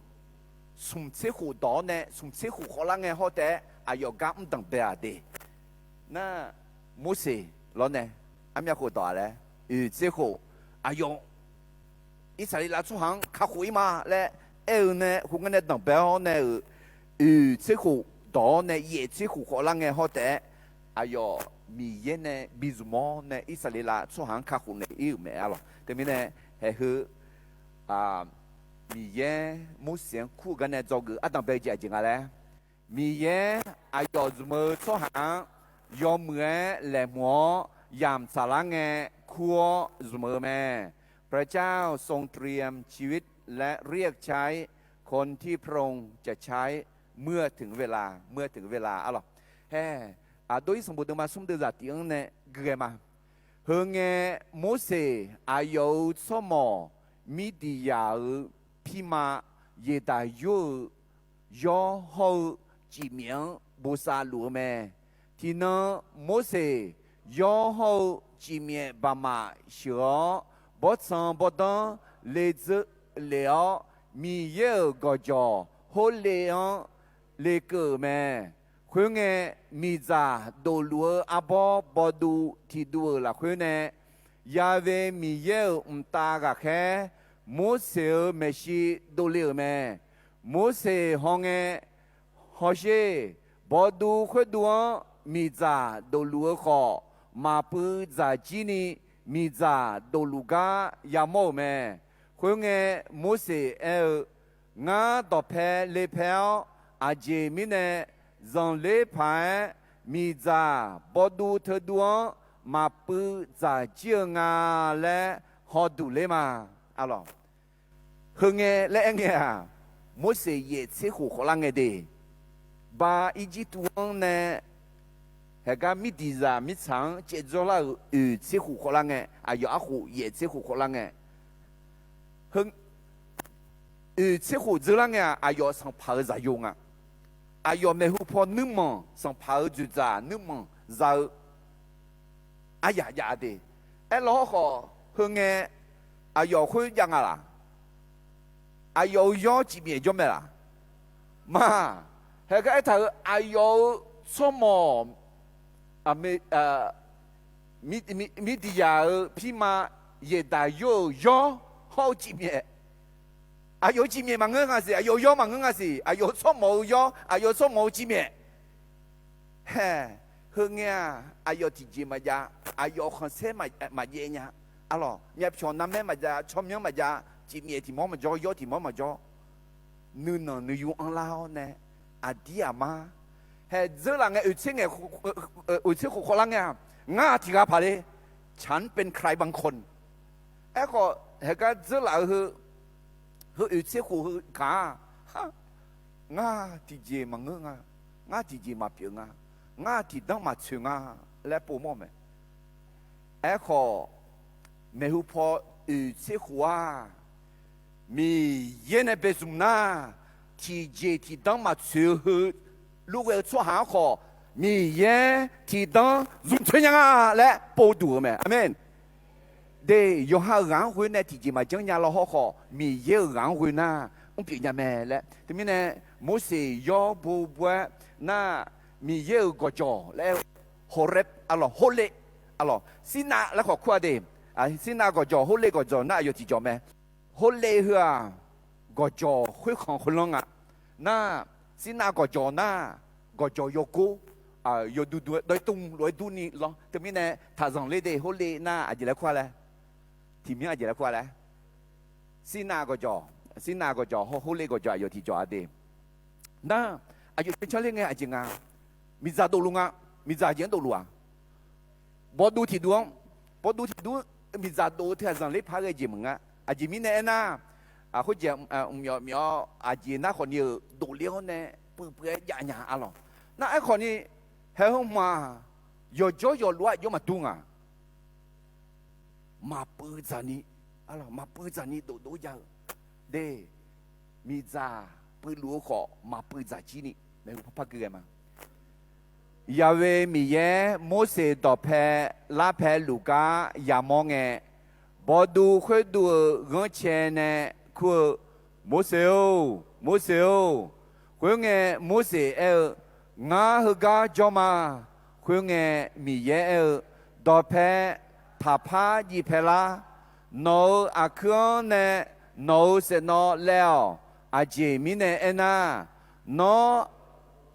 smq tser khof dawq-awr nae smq tser khof khawvlar ngae hawr taef-aer aqyawf gar mr danqbae-aq de. Nar Morseq lawr nae armyav khof dawq-aq laer, oeq tser khof, aqyawf Irsaqleqlav tsawrhaq-anr kakhof-ir ma laer aer-eu nae khoerngae nae danqbae-awr nae-euq, oeq tser khof dawq-awr nae yaef tser khof khawvlar ngae hawr taef-aer aqyawf Miqyaer nae bizmq-awr nae Irsaqleqlav tsawrhaq-anr kakhof naeq-ir-euq mae, arlawq. Teumirnae haeq heu Miqyaer Morseq-anr kur-eu gar nae dzawgeuf ardanqbae jeq aqjeq nga laer, Miqyaer aqyawf zmq-eu tsawrhaq-anr yawmuiq-aer laeqhmq-awr yamq tsaqlar ngae kur-awr zmq-eu mae. พระเจ้าทรงเตรียมชีวิตและเรียกใช้คนที่พระองค์จะใช้เมื่อถึงเวลา เมื่อถึงเวลา arlawq. Hae, Aqdov-ir sanqbof deuvma smr deuv zaqtiq-anr nae gui ghae ma. Heungae Morseq aqyawf-euq tsawrmawq Mirdiqyaq-euq pirma Yeqdaq yur-eu yawr hawr-eu cifmyaef-anr bosav luf-eu mae. Tiqnan Morseq yawr hawr-eu cifmyaef baqmaf sheuq-awr, bawrtsanq bawrdanr le dzeur lef-awr, Miqyaer-euq gawqjawq hawrle-anr lekeuv-euq mae. Khoerngae, miqdzaq dofluf-eu arbawr bawduv tiqduv-euq lafkhoer nae, Ya've Miqyaer-euq mqtav ghaqkhaer Morseq-euq maeqshi dovle-euq mae. Morseq hawngae, hawsher, bawduv khoerduv-anr miqdzaq dofluf-eu khawf, maqpuiv dzaqjir ni miqdzaq dofluf gar yamawr-euq mae. Khoerngae, Morseq aer-eu, Ngar dawqpae le pae-awr, aqjeq mirnae zanqler paq-aer miqdzaq bawduv teuduv-anr maqpuiv dzaqjir-eu nga laer hawduq ler ma, arlawq. Heungae laer aerngae-aq, Morseq yaef tser khof khawvlar ngae de. Ba Irjirtuv-anr nae haeqgar Mirdiqzaq mirtsaq-anr caevdzawr lar-euq oeq tser khof khawvlar ngae, aqyawf arkhof yaef tser khof khawvlar ngae, oeq tser khof dzeur lar ngae-aq, aqyawf sanqpaq-euq zaqyo nga. Aqyawf maeqhu paw nuirmanq, sanqpaq-euq dzoeqdzaq nuirmanq za-eu aryaq jav de. Aerlawr hawrkhawf, heungae aqyawf khoer jav nga laq? Aqyawf-euq yawr cifmyaef jawr mae laq? Ma, haeqgar aertaq-euq aqyawf-euq tsawrmawq, Mirdiqyaq-euq pirma Yeqdaq yur-euq yawr hawr-eu cifmyaef. Aqyawf-euq cifmyaef maqngeur nga siq, aqyawf-euq yawr maqngeur nga siq, aqyawf-euq tsawrmawq-eu yawr, aqyawf-euq tsawrmawq-eu cifmyaef. Hae, heungae-aq, aqyawf tiqjeq maqjav, aqyawf khanqsaer maqjaev nya. Arlawq, myavpyawq narmaer maqjav, tsawrmyanr maqjav, cifmyaef tiq mawr maqjawr, yawr tiq mawr maqjawr, nuinanq nuiyu anrlar-awr nae, aqdir aqmar, hae dzeurlaf ngae oeq tser ngae, oeq tser khof khawvlar ngae-aq, ngar tiq ghaq paq le, ฉันเป็นใครบางคน Aerkhawf, haeqgar dzeurlaf-eu heu, heu oeq tser khof heu kaq-aq, ngar tiqjeq maqngeur nga, ngar tiqjeq maqpyeuf nga, ngar tiqdanr maqtsoeq nga laer povmawr-eu mae. Aerkhawf, maeqhu paw oeq tser khof-aq, Miqyaer nae baezmq nar, tiqjeq tiqdanr maqtsoeq-eu heu luf ghae-eu tsawrhaq-anr khawf, Miqyaer tiqdanr zmq tsoeq nya nga laer pov duq-eu mae. Aqmeq. De, yawqha-euq ghaq-anr ghoe nae tiqjeq maqjanr nya law hawr khawf, Miqyaer-euq ghaq-anr ghoe nar mrpyeuf nya mae laer. Teumirnae, Morseq yawr bo bo-aer nar, Miqyaer-euq gawqjawq laer, Horeb, arlawq, Horeb, arlawq, Sirnav laer khawf kur-a de. Sirnav gawqjawq, Horeb gawqjawq nar aqyawf tiqjawq mae. Horeb heu-aq, gawqjawq khoerkhanq khoerlanr nga. Nar, Sirnav gawqjawq nar, gawqjawq yawgor, yawduq duq-aer dawr-ir tmr lof-aer durni lawr. Teumirnae taqzanq ler de, Horeb nar aqjeq laer kur-a laer, tiqmyanr aqjeq laer kur-a laer, Sirnav gawqjawq, Sirnav gawqjawq hawr Horeb gawqjawq aqyawf tiqjawq-a de. Nar, aqyawf cancanr ler ngae aqjeq nga, miqdzaq dovluf nga. Miqdzaq aqjeq-anr dovluf-aq, bawduv tiqduv-anr, bawduv tiqduv miqdzaq dov-eu teu aqzanq ler paq-aer ghae jeq maqnga. Aqjeq mirnae aernar, khoerjeq mqmyawf myawf-awr aqjeq nar khawfni-euq dovler-awr nae puiv puiv-aer jav nya arlawq. Nar aerkhawfni, haeq heu hmq-aq, yawqjawr yawqlof-aer aqjox maqdur nga. Maqpuiv dzaqni, maqpuiv dzaqni dovdov jav-eu de. Miqdzaq puivluf-eu khawf maqpuiv dzaq jir ni maeqhu par par gui ghae ma. Yaqwe Miqyaer Morseq dawqpae larpae luf gar yamawr ngae, bawduv khoerduv-euq ghanrcae nae kur-eu, Morseq-or, Morseq-or. Khoerngae, Morseq aer-eu, Ngar heugar jawr ma. Khoerngae, Miqyaer aer-eu, Dawqpae taqpar jiv pae lar. Nawq-euq aqkuir-anr nae nawq-euq saeqnawv laev-awq. Aqjeq mirnae aernar, Nawr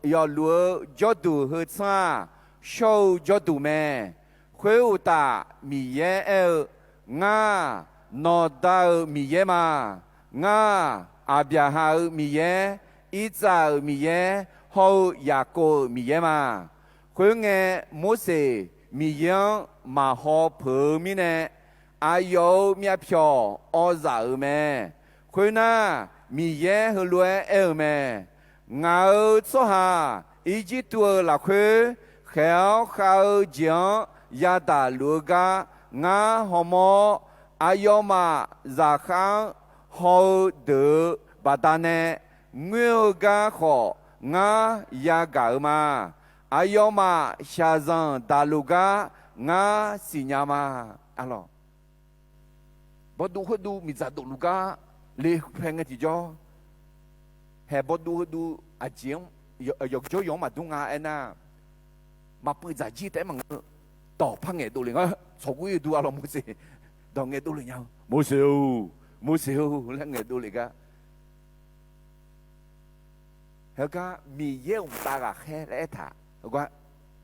yawfluf-eu jawrduq heu tsanr-aq, shawr-eu jawrduq mae. Khoeruqtaf, Miqyaer aer-eu, Ngar, nawqda-euq Miqyaer ma. Ngar, Aqbyaqhaq-euq Miqyaer, Irtsav-euq Miqyaer, hawr-eu Yaqkov-euq Miqyaer ma. Khoerngae, Morseq Miqyaer-anr maqhaw peuq-eu mirnae, aqyawf-euq myavpyawq awv zaf-euq mae. Khoernar, Miqyaer heulof-aer aer-eu mae. Ngaq-euq tsawrhaq Irjirtuv-euq lafkhoer khaeq-awr khav-eu jeq-anr yadaq luf-eu gar ngar hawmawr-awr, aqyawfmaf zaqkhav-anr haw-eu deuq-euq baqdanae ngoer-eu gar khawf ngar yagaq-eu ma. Aqyawfmaf shaqzanq daqluf gar ngar siqnya ma. Arlawq, bawduv khoerduv miqdzaq dovluf gar le pae ngae tiqjawr, haeq bawduv khoerduv aqjeq-anr yawqjawr yawq-anr maqdur nga aernar, maqpuiv dzaq jir taef-aer maqngeur-eu, dawqpar ngaeqdov le nga. Tsawqgur yawduq arlawq Morseq dawq ngaeqdov le nya-eu, Morseq-or, Morseq-or laer ngaeqdov le gar Heugar Miqyaer-euq mqtav ghaqkhaer laer aertaq, heugar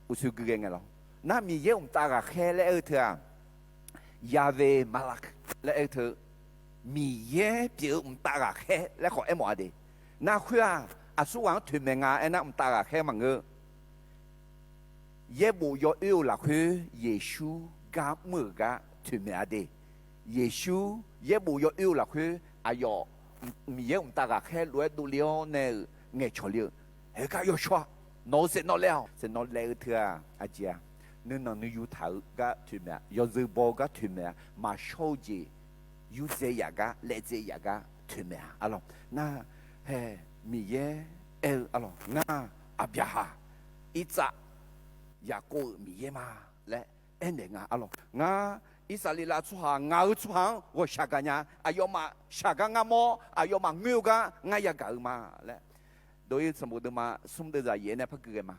uqshoe gui ghae ngae lawr. Nar Miqyaer-euq mqtav ghaqkhaer laer aer-eu teu-aq, Yahweh Malak laer aer-eu teu, Miqyaer pyeuf-eu mqtav ghaqkhaer laer khawf aermawf-a de. Nar khoer-aq, aqsurghaq-anr toeqmaeq nga aernar, mqtav ghaqkhaer maqngeur. Yaerbof yawoer-euq lafkhoer Yeqsur gar mr-euq gar toeqmaeq-a de. Yeqsur yaerbof yawoer-euq lafkhoer aqyawf Miqyaer-euq mqtav ghaqkhaer lof-aer dovle-awr nae-euq ngaeqcawq le-eu, heugar yawshawr-a, nawq-euq saeqnawv laev-awq. Saeqnawv laev-eu teu-aq, aqjeq-aq, nuinanq nuiyu taq-eu gar toeqmaeq-a, yawzeu baw-eu gar toeqmaeq-a, maqshawr-eu jeq yurdzae yaf gar laevdzae yaf gar toeqmaeq-a. Arlawq, nar hae Miqyaer aer-eu, arlawq, ngar Aqbyaqhaq, Irtsav, Yaqkov-euq Miqyaer ma laer aernaeq nga. Arlawq, ngar Irsaqleqlav tsawrhaq, ngaq-euq tsawrhaq-anr ghawqshaq gaqnya. Aqyawfmaf shaq gar ngar mawr, aqyawfmaf ngoer-eu gar ngar yagaq-eu ma laer, Dov-ir sanqbof deuvma smr deuv zaq yaef-aer nae par gui ghae ma.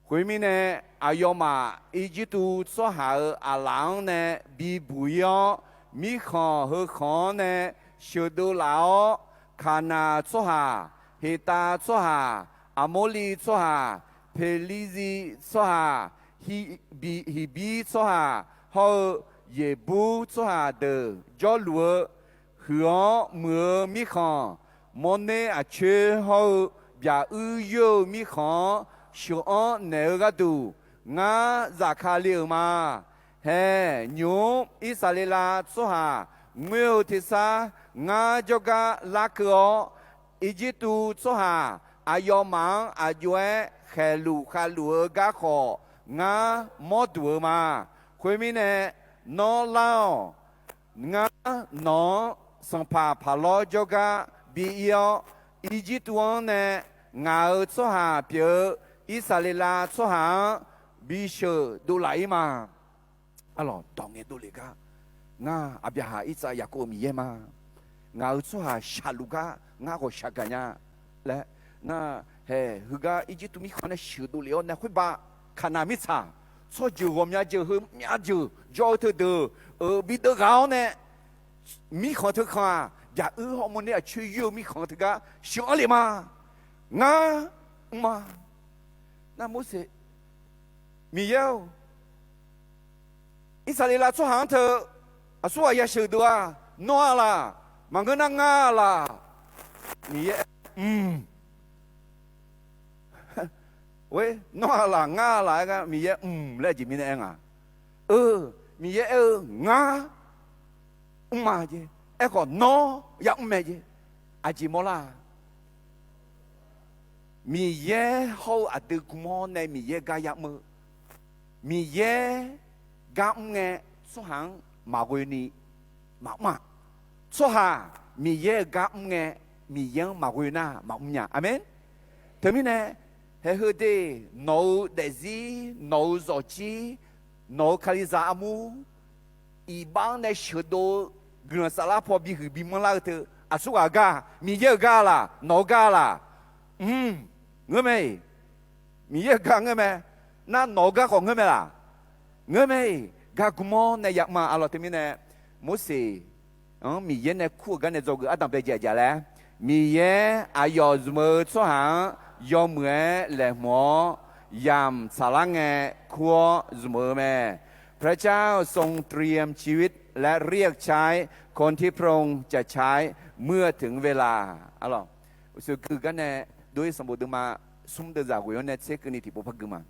Khoermirnae, aqyawfmaf Irjirtuv tsawrhaq-euq aqlaf-anr nae bibuq-ir-awr, mirkhanq heu khanq-anr nae sheuqdov laf-awr, Kaqnaq tsawrhaq, Heqtav tsawrhaq, Aqmorliv tsawrhaq, Peqlirziv tsawrhaq, Hiqbir tsawrhaq hawr-eu Yeqbur tsawrhaq deuq jawrluf-eu, huiq-awr muiq-eu mirkhanq, Mawrner aqcoer hawr-eu byaq uir yoer-eu mirkhanq-anr sheuq-anr naeq-eu gharduq, ngar zafkale-euq ma. Hae, nymq-mr Irsaqleqlav tsawrhaq ngoer-eu tersar ngar jawrgar larkeuv-awr, Irjirtuv tsawrhaq aqyawfmaf-anr aq jov-aer khaeqluf khavluf-eu garkhawf, ngar mawr duq-eu ma. Khoermirnae, nawr lar-awq. Ngar nawq-anr sanqpaq Paqlawr jawrgar bi ir-awr, Irjirtuv-anr nae ngaq-euq tsawrhaq pyeuf-eu Irsaqleqlav tsawrhaq-anr bisheuq dovlaf-ir ma. Arlawq, dawq ngae dovlef gar, ngar Aqbyaqhaq, Irsaq, Yaqkov-euq Miqyaer ma. Ngaq-euq tsawrhaq shaqluf gar ngar ghawqshaq gaq nya laer, nar, haeq heugar Irjirtuv mirkhanq nae sheuqdov lef-awr nae khoerbav, Kaqnaq mirtsaq tsawrjeuq ghawqmya jeuq heumya jeuq jawr-eu teudeuq-euq bideuv ghaq-awr nae, mirkhanq teukhanq-aq, byaq uir hawmawr ner aqcoer yoer-eu mirkhanq teugar sheuq-anr lef ma. Ngar mr ma. Nar Morseq, Miqyaer-or, Irsaqleqlav tsawrhaq-anr teu aqsurghaq ya sheuqdeuv-a, nawr-a laq? Maqngeur nar ngar-a laq? Miqyaer, mq, nawr-a laq, ngar-a laq aer gar Miqyaer mq laer aqjeq mirnae aer nga. Eu, Miqyaer aer-eu, ngar mr ma jeq. Aerkhawf nawr yamr mae jeq. Aqjeq mawrlar-a? Miqyaer hawr-eu aqdui gmr-awr nae Miqyaer gar yamr-eu, Miqyaer gar mr ngae tsawrhaq-anr maqghoe ni maqmr-a. Tsawrhaq Miqyaer-euq gar mr ngae, Miqyaer-anr maqghoe nar maqmr nya. Aqmeq. Teumirnae, haeq heu de, nawq-euq daefzir, nawq-euq zawqjir, nawq-euq kalizaq armur, iqbax-anr nae sheuqdov-eu guiqlanq saflar paw bihuiq bimanr lar-eu teu aqsurghaq gar, Miqyaer-euq gar laq, nawq-eu gar laq? Mq, ngeur mae-iq. Miqyaer-euq gar ngeur mae. Nar nawq-eu gar khawf ngeur mae laq? Ngeur mae-iq. Gar gmr-awr nae yamr-a. Arlawq, teumirnae Morseq-anr Miqyaer nae kur-euq gar nae dzawgeuf ardanq bae jaq jaq laer, Miqyaer aqyawf zmq-eu tsawrhaq-anr yawmuiq-aer laeqhmq-awr yamq tsaqlar ngae kur-awr zmq-eu mae. พระเจ้าทรงเตรียมชีวิตและเรียกใช้คนที่พระองค์จะใช้เมื่อถึงเวลา Arlawq, uqshoe gui gar nae dov-ir sanqbof deuvma smr deuvzaq ghoeq-anr nae tser keuvni tiqpov par gui ma.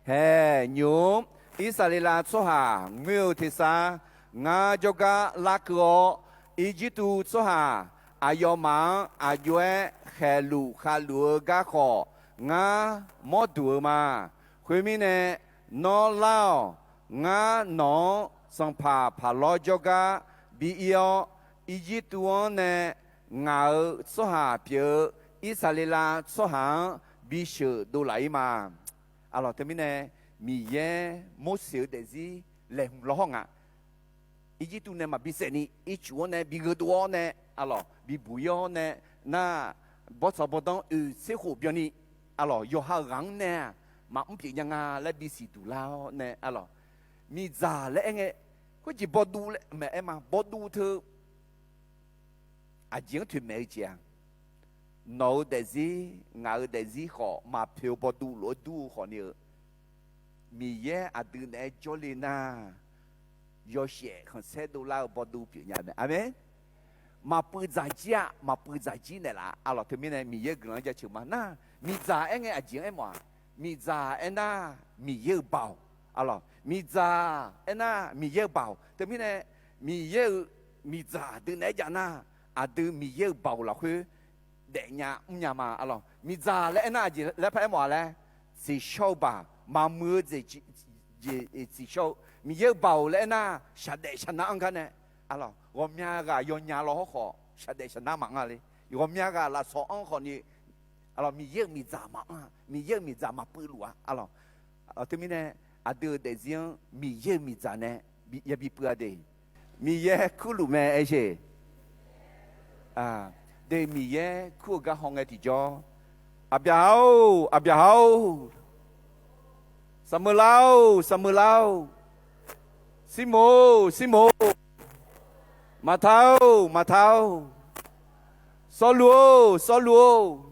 Haeq nymq-mr Irsaqleqlav tsawrhaq ngoer-eu tersar, ngar jawrgar larkeuv-awr, Irjirtuv tsawrhaq aqyawfmaf-anr aqjox-aer khaeqluf khavluf-eu gar khawf, ngar mawr duq-eu ma. Khoermirnae, nawr lar-awq. Ngar nawq-anr sanqpaq Paqlawr jawrgar bi ir-awr, Irjirtuv-anr nae ngaq-euq tsawrhaq pyeuf-eu Irsaqleqlav tsawrhaq-anr bisheuq dovlaf-ir ma. Arlawq, teumirnae Miqyaer Morseq-eu daefzir laeqhmq lawhawr nga. Irjirtuv nae maqbi saef ni ircuf-anr nae bi gheudov-awr nae, arlawq, bibuq-ir-awr nae, nar, bawrtsaq bawrdanr oeq tser khof byanni, arlawq, yawqha-euq ghaq-anr nae-aq, maqmr pyeuf nya nga laer bisiq duq lar-awr nae, arlawq, miqdzaq laer aer ngae, khoerjeq bawduv laer maeq-aer ma. Bawduv teu aqjeq-anr toeqmaeq-eu jeq-aq, nawq-eu daefzir, ngaq-euq daefzir khawf maqpoeq-eu bawduv lof-aer dur-eu khawfni-eu, Miqyaer aqdui naeq-aer jawrle nar, yawshaef khanqsaer dovlar-eu bawduv pyeufnya mae. Aqmeq. Maqpuiv dzaq jir-aq, maqpuiv dzaq jir naeqlaf. Arlawq, teumirnae Miqyaer guiqlanq-anr jaceuq ma nar, miqdzaq aer ngae aqjeq-anr aermawf-aq, miqdzaq aernar, Miqyaer-euq baoq. Arlawq, miqdzaq aernar, Miqyaer-euq baoq. Teumirnae, Miqyaer-euq miqdzaq aqdui naeq-aer jav nar, aqdui Miqyaer-euq baoq lafkhoer daefnya mrnya ma. Arlawq, miqdzaq laer aernar aqjeq laer paraer mawf-a laer, tseqshawr-eu baoq, maqmuiq-eu jeq tseqshawr-eu, Miqyaer-euq baoq laer aernar, shaqdaef shaqnar anr gar nae, arlawq, ghawqmya ghaq yawnya law hawr khawf shaqdaef shaqnar maqanr-a le. Ghawqmya ghaq lafsawq anr khawfni, arlawq, Miqyaer-euq miqdzaq maqanr-a, Miqyaer-euq miqdzaq maqpuiv luf-a. Arlawq, teumirnae aqdui-euq daefzir-anr Miqyaer-euq miqdzaq nae yabi puiv-a de. Miqyaer kurluf mae aer sheq. De, Miqyaer kur-eu gar hawngae tiqjawr, Aqbyaqha-or, Aqbyaqha-or, Saqmeuqlar-or, Saqmeuqlar-or, Sirmoq-or, Sirmoq-or, Maqta-or, Maqta-or, Sawrluv-or, Sawrluv-or,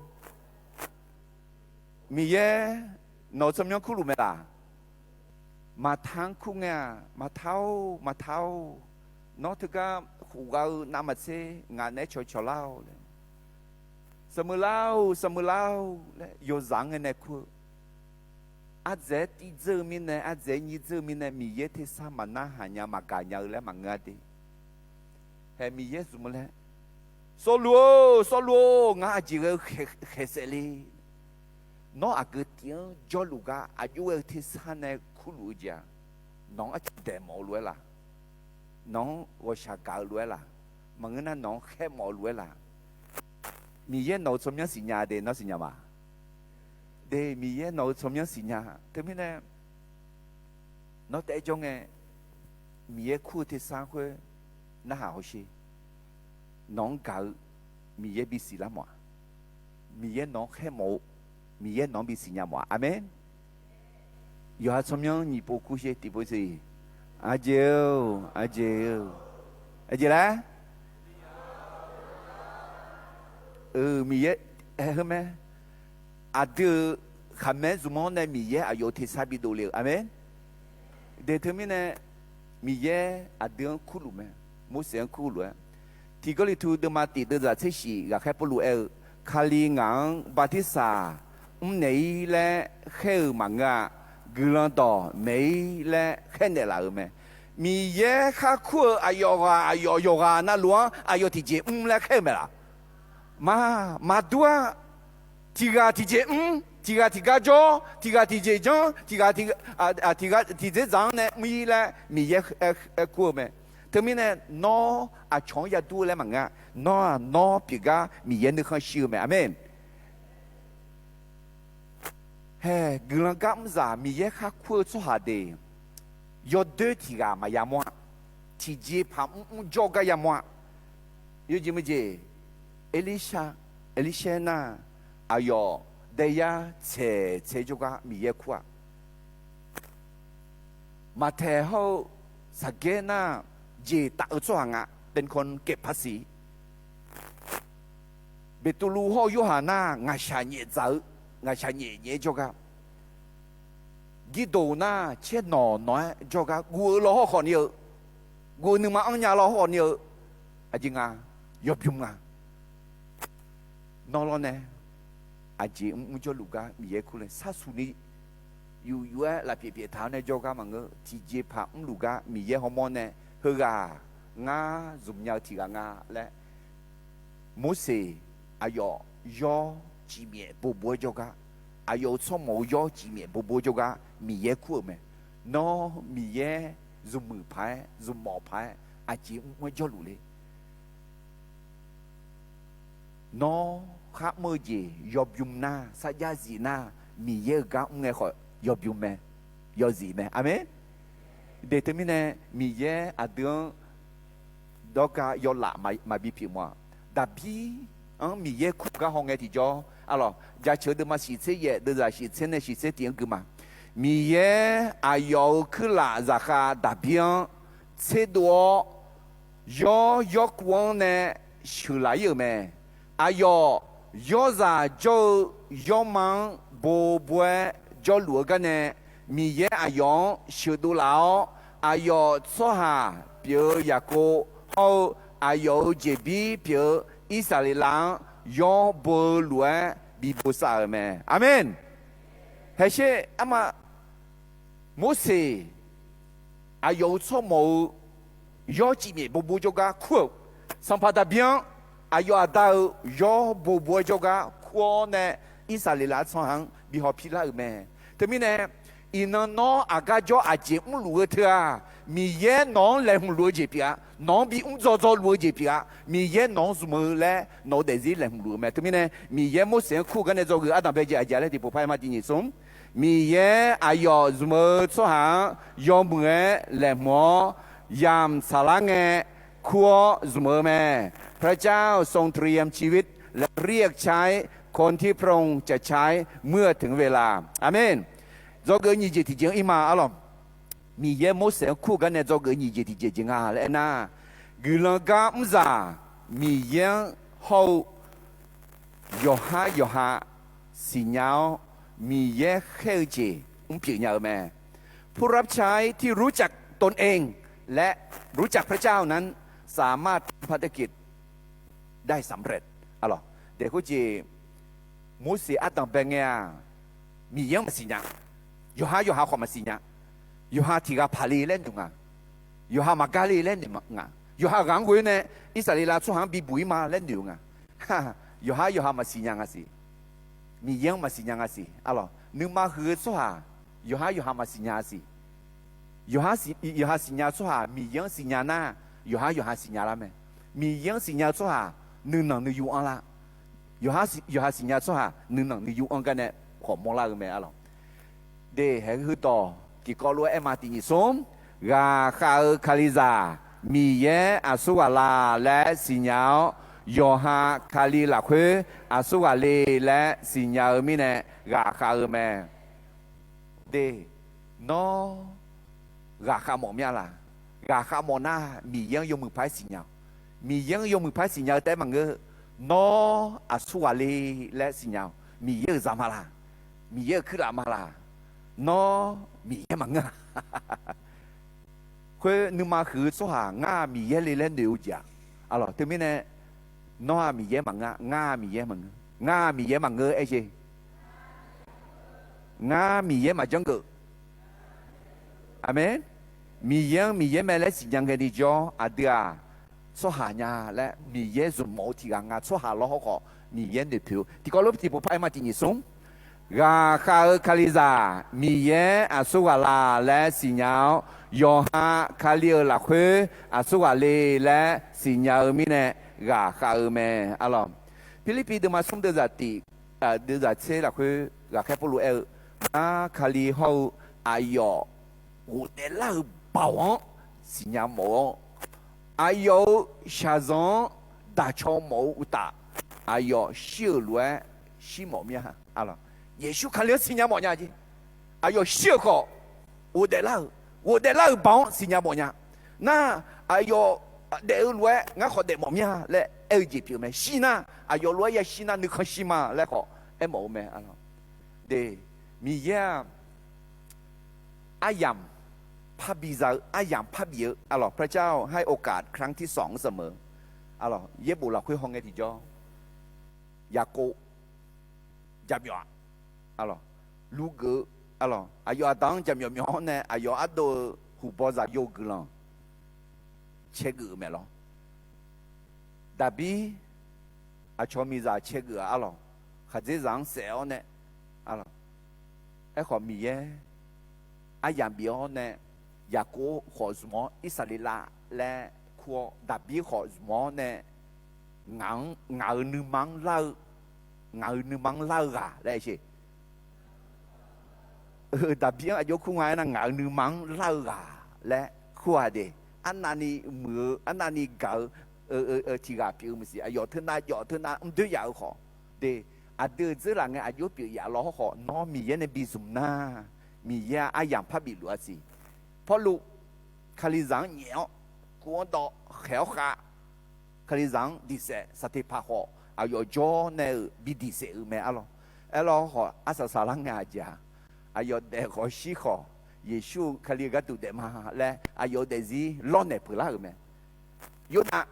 Miqyaer nawq-eu tsawrmyanr kurluf mae laf? Maqta-anr kur ngae-aq, Maqta-or, Maqta-or, nawr teugar khofghav-eu navmaqtser ngaq naeq-aer cawqcawq lar-awq laer, Saqmeuqlar-or, Saqmeuqlar-or laer yawzaq-anr ngae nae kur-eu. Ardzaeq-aer tiv dzeur-eu mirnae, ardzaeq-aer nyir dzeur-eu mirnae, Miqyaer tersar maqnar haq nya, maqgaq nya-eu laer maqngeur-a de. Haeq Miqyaer zmq-eu laer, Sawrluv-or, Sawrluv-or, ngar aqjeq ghae-eu khaeqsaef le. Nawr aqgeu tiv-anr jawrluf gar aqjox ghae-eu tersar nae kurluf-eu jeq-aq, nawq-anr arciv daeq mawf-eu lof-aer laf? Nawq-anr ghawqshaq gaq-eu lof-aer laf? Maqngeur nar nawq-anr khaer mawf-eu lof-aer laf? Miqyaer nawq-eu tsawrmyanr siqnya de, nawr siqnya ma? De, Miqyaer nawq-eu tsawrmyanr siqnya. Teumirnae nawr taef-aer jawr ngae, Miqyaer kur-eu tersar khoer narhaq hawsher. Nawq-anr gaq-eu Miqyaer bisiq lar mawf-aq, Miqyaer nawq-anr khaermawf-eu, Miqyaer nawq-anr bisiq nya mawf-aq. Aqmeq. Yawqha tsawrmyanr nyiq pov kur sher, tiqpov siq. Aqjeq-eu, aqjeq-eu, aqjeq laer? Miqyaer, aer, heu mae. Aqdui-euq khaqmae zmq-anr nae Miqyaer aqyawf-euq tersar bidov le-euq. Aqmeq. De teumirnae Miqyaer aqdui-anr kurluf mae. Morseq-anr kurluf-aer, tiq Gawrliqtu deuvma tiq deuvzaq tser shif ghaqkhaer Pawrluv aer-eu, Kali ngaq-anr bartirsaq mrnaeq-ir laer khaer-euq maqngeur-a. Guiqlanq dawq maeq-ir laer khaernaeq laf-euq mae. Miqyaer khar kur-eu aqyawf ghaq, aqyawf yawqghaq navluf-anr aqyawf tiqjeq mr laer khaer-eu mae laq? Ma, maqdur-a. Tiq ghaq tiqjeq mr, tiq ghaq tiqgar jawr, tiq ghaq tiqjeq janr, tiq ghaq tiq, tiq ghaq tiqdzer dzaq-anr nae mr-ir laer Miqyaer aer kur-eu mae. Teumirnae nawr aqcawq-anr yadur-eu laer maqngeur-a. Nawr-aq nawr pyeufgar Miqyaer nuikhanr shir-eu mae. Aqmeq. Hae, guiqlanq gar mrzaq Miqyaer khar kur-eu tsawrhaq deuq yawdoer tiq ghaq maqya mawr-a. Tiqjeqpaq mrmr jawrgar yamawr-a. Yawjeq meujeq, Erlirshar, Erlirshar nar, aqyawf daeyar tsaeq tsaeq jawrgar Miqyaer kur-a. Maqtaeq hawr-eu Saqgaer nar, jeq taf-eu tsawrhaq nga, เป็นคนเก็บภาษี. Beqtuvluv hawr-eu Yorhaq nar, ngaqshaq nyaef dzaq-eu, ngaqshaq nyaef nyaef-aer jawrgar. Girdof nar, caer nawq nawq-aer jawrgar guv-eu law hawr khawf ni-eu, guv-eu nuima anrnya law hawr khawf ni-eu, aqjeq nga, yawbymr nga. Nawr lawr nae aqjeq mrmr jawrluf gar Miqyaer kur laer sharsuq ni yuf yuf-aer lafpyeuf pyeuf taq-awr nae jawrgar maqngeur. Tiqjeqpaq mrluf gar Miqyaer hawmawr nae heughaq ngar zmq nya-eu tiq ghaq nga laer, Morseq aqyawf yawr cifmyaef bobo-aer jawrgar, aqyawf-euq tsawrmawf-eu yawr cifmyaef bobo-aer jawrgar Miqyaer kur-euq mae. Nawr Miqyaer zmqmuiq paq-aer zmqmawf paq-aer aqjeq mrmr-aer jawrluf le. Nawr khar mr-eu jeq yawbymr nar, sarjax zif nar, Miqyaer-euq gar mr ngae khawf yawbymr mae, yawzif mae. Aqmeq. De teumirnae Miqyaer aqdui-anr dawrga yawlaf maqbi pyeuf mawf-a. Daqbir-anr Miqyaer kur gar hawngae tiqjawr, arlawq, Jaceuq deuvma shif tser yaef deuvzaq shif tser nae shif tser tiq-anr gui ma. Miqyaer aqyawf-euq kuirlaf zaqkhav Daqbir-anr tserdov-awr, yawr yawrkuv-anr nae sheuqlaf-ir-euq mae. Aqyawf yawrzaq jawr-eu yawrma-anr bobo-aer jawrluf-eu garnae, Miqyaer aqyawf-anr sheuqdov laf-awr, aqyawf tsawrhaq pyeuf-eu Yaqkov hawr-eu aqyawf-euq jeqbir pyeuf-eu Irsaqleqlav-anr yawr bo-eu lof-aer bi bosav-euq mae. Aqmeq. Haesher arma, Morseq aqyawf-euq tsawrmawf-eu yawr cifmyaef bobo jawrgar kur-euq, Sanqpaq Daqbir-anr aqyawf aqda-euq yawr bobo-aer jawrgar kur-awr nae, Irsaqleqlav tsawrhaq-anr bi haw pirlar-euq mae. Teumirnae, iqnan nawr aqgar jawr aqjeq mrluf-eu teu-aq, Miqyaer nawq-anr laeqhmq luf-eu jeq pyeuf-a. Nawq-anr bi mr dzaw dzaw luf-eu jeq pyeuf-a. Miqyaer nawq-anr zmq-eu laer nawq-eu daefzir laeqhmq luf-eu mae. Teumirnae, Miqyaer Morseq-anr kur-eu garnae dzawgeuf ardanq bae jeq aqjeq laer tiqpov par-aer ma tiq nyiq smr. Miqyaer aqyawf zmq-eu tsawrhaq-anr yawmuiq-aer laeqhmq-awr, yamq saqlar ngae kur-awr zmq-eu mae. พระเจ้าทรงเตรียมชีวิตและเรียกใช้คนที่พระองค์จะใช้เมื่อถึงเวลา Aqmeq. Dzawgeuf nyiq jeq tiqjeq-anr ir ma arlawq. Miqyaer Morseq-anr kur-eu garnae dzawgeuf nyiq jeq tiqjeq jeq nga laer aernar, guiqlanq gar mrzaq Miqyaer-anr hawr-eu yawqhar yawqha siqnya-awr, Miqyaer khaer-eu jeq mr pyeuf nya-eu mae. ผู้รับใช้ที่รู้จักตนเองและรู้จักพระเจ้านั้นสามารถทำภารกิจได้สำเร็จ arlawq. Daef khoerjeq, Morseq ardanq bae ngae-aq, Miqyaer-anr maqsiq nya. Yawqhar yawqha khawf maqsiq nya. Yawqha tiq ghaq paq le laer noeq nga. Yawqha maqgar le laer noeq nga. Yawqha ghaq-anr ghoe nae Irsaqleqlav tsawrhaq-anr bibuq-ir ma laer noeq-eu nga. Yawqhar yawqha maqsiq nya nga siq. Miqyaer-anr maqsiq nya nga siq arlawq. Nuima huiq-eu tsawrhaq yawqhar yawqha maqsiq nya siq. Yawqha siq, yawqha siqnya-eu tsawrhaq Miqyaer-anr siqnya nar, yawqhar yawqha siqnya lar mae. Miqyaer-anr siqnya-eu tsawrhaq nuinanq nuiyu anrlar. Yawqha siqnya-eu tsawrhaq nuinanq nuiyu anr gar nae khawf mawrlar-eu mae arlawq. De, haeq heudawq tiqkawv lof-aer aer ma, tiq nyiq smr, ghaqkhav-eu Kalizaq Miqyaer aqsur ghaq la laer siqnya-awr, yawqha Kali lafkhoer aqsur ghaq le laer siqnya-eu mirnae ghaqkhav-eu mae. De, nawr ghaqkhav mawf mya laq? Ghaqkhav mawf nar, Miqyaer-anr yawmuiq paq-aer siqnya-awq. Miqyaer-anr yawmuiq paq-aer siqnya-eu taef-aer maqngeur. Nawr aqsur ghaq le laer siqnya-awq. Miqyaer-euq zaq ma laq? Miqyaer-euq kuirlaf ma laq? Nawr Miqyaer maqngeur-a. Khoer nuima huiq-eu tsawrhaq ngar-aq Miqyaer le laer noeq-eu jeq-aq, arlawq, teumirnae nawr-aq Miqyaer maqngeur-a, ngar-aq Miqyaer maqngeur, ngar-aq Miqyaer maqngeur-aer jeq. Ngar Miqyaer maqjanr geuf. Aqmeq. Miqyaer-anr Miqyaer mae laer siqnya ngae ni jawr, aqdui-aq tsawrhaq nya laer Miqyaer zmq mawf-eu tiq ghaq nga, tsawrhaq lawr hawrkhawf Miqyaer noeqpoeq-eu. Tiqkawv lof tiqpov par aer ma, tiq nyiq smr. Ghaqkhav-eu Kalizaq Miqyaer aqsur ghaq la laer siqnya-awr, yawqha Kali-euq lafkhoer aqsur ghaq le laer siqnya-eu mirnae ghaqkhav-eu mae arlawq. Pirlirpiv deuvma smr deuvzaq tiq, deuvzaq tser lafkhoer ghaqkhaer Pawrluv aer-eu, Ngar Kali hawr-eu aqyawf ghofdaef lar-euq baoq-anr siqnya mawf-awr, aqyawf-euq shaqzanq-anr daqcaw mawf-eu uqtaf, aqyawf shir-euq lof-aer shir mawf mir-a. Yeqsur Kali-anr siqnya mawf nya jeq. Aqyawf shir-euq khawf ghofdaef lar-euq, ghofdaef lar-euq baoq-anr siqnya mawf nya. Nar, aqyawf daef-eu lof-aer ngar khawf daef mawf mir-a laer aer-eu jeq pyeuf mae. Shir nar, aqyawf lof-aer yashir nar nuikhanr shir ma laer khawf aermawf-eu mae. De, Miqyaer-aq aryamq parbi za-eu, aryamq parbif-eu arlawq, พระเจ้าให้โอกาสครั้งที่สองเสมอ. Arlawq, yaerbof lafkhoer hawngae tiqjawr, Yaqkov jaqmyawf-aq, arlawq, lugeuf-eu, arlawq, aqyawf aqda-anr jaqmyawf myawf-awr nae aqyawf ardov-eu huqbaw zaqyo guiqlanq caergeuf-euq mae lawr. Daqbir aqcawq miqzaq caergeuf-aq arlawq, khaqdzerzaq-anr saef-awr nae, arlawq, aerkhawf Miqyaer aryamq bif-awr nae, Yaqkov khawf zmq-awr Irsaqleqlav laer kur-awr, Daqbir khawf zmq-awr nae, ngaq-anr, ngaq-euq nuima-anr lar-eu, ngaq-euq nuima-anr lar-eu ghaq laer aer sher. Daqbir-anr aqjox kur nga aernar, ngaq-euq nuima-anr lar-eu ghaq laer kur-a de. Arnavni muiq-eu, arnavni gaq-eu tiq ghaq pyeuf-eu maqsiq. Aqyawf teunav jawf teunav mr doer yaf-eu khawf de, aqdui-euq dzeurlaf ngae aqjox pyeuf yaf lawr hawrkhawf, nawr Miqyaer nae bi zmq nar, Miqyaer-aq aryamq parbif luf-a siq. Pawrluv Kalizaq-anr nyaef-awr, kuv-anr dawv khaeq-awr khav, Kalizaq-anr diqsaef, Saqteqpaq khawf aqyawf jawr nae-euq bi diqsaef-euq mae arlawq. Aerlawr khawf arsaq saqlar ngae aqjeq-aq, aqyawf daef khawf shir khawf, Yeqsur-eu Kali-eu gharduq daef ma laer aqyawf-eu daefzir lawrnaeq peuqlar-euq mae. Yawrnav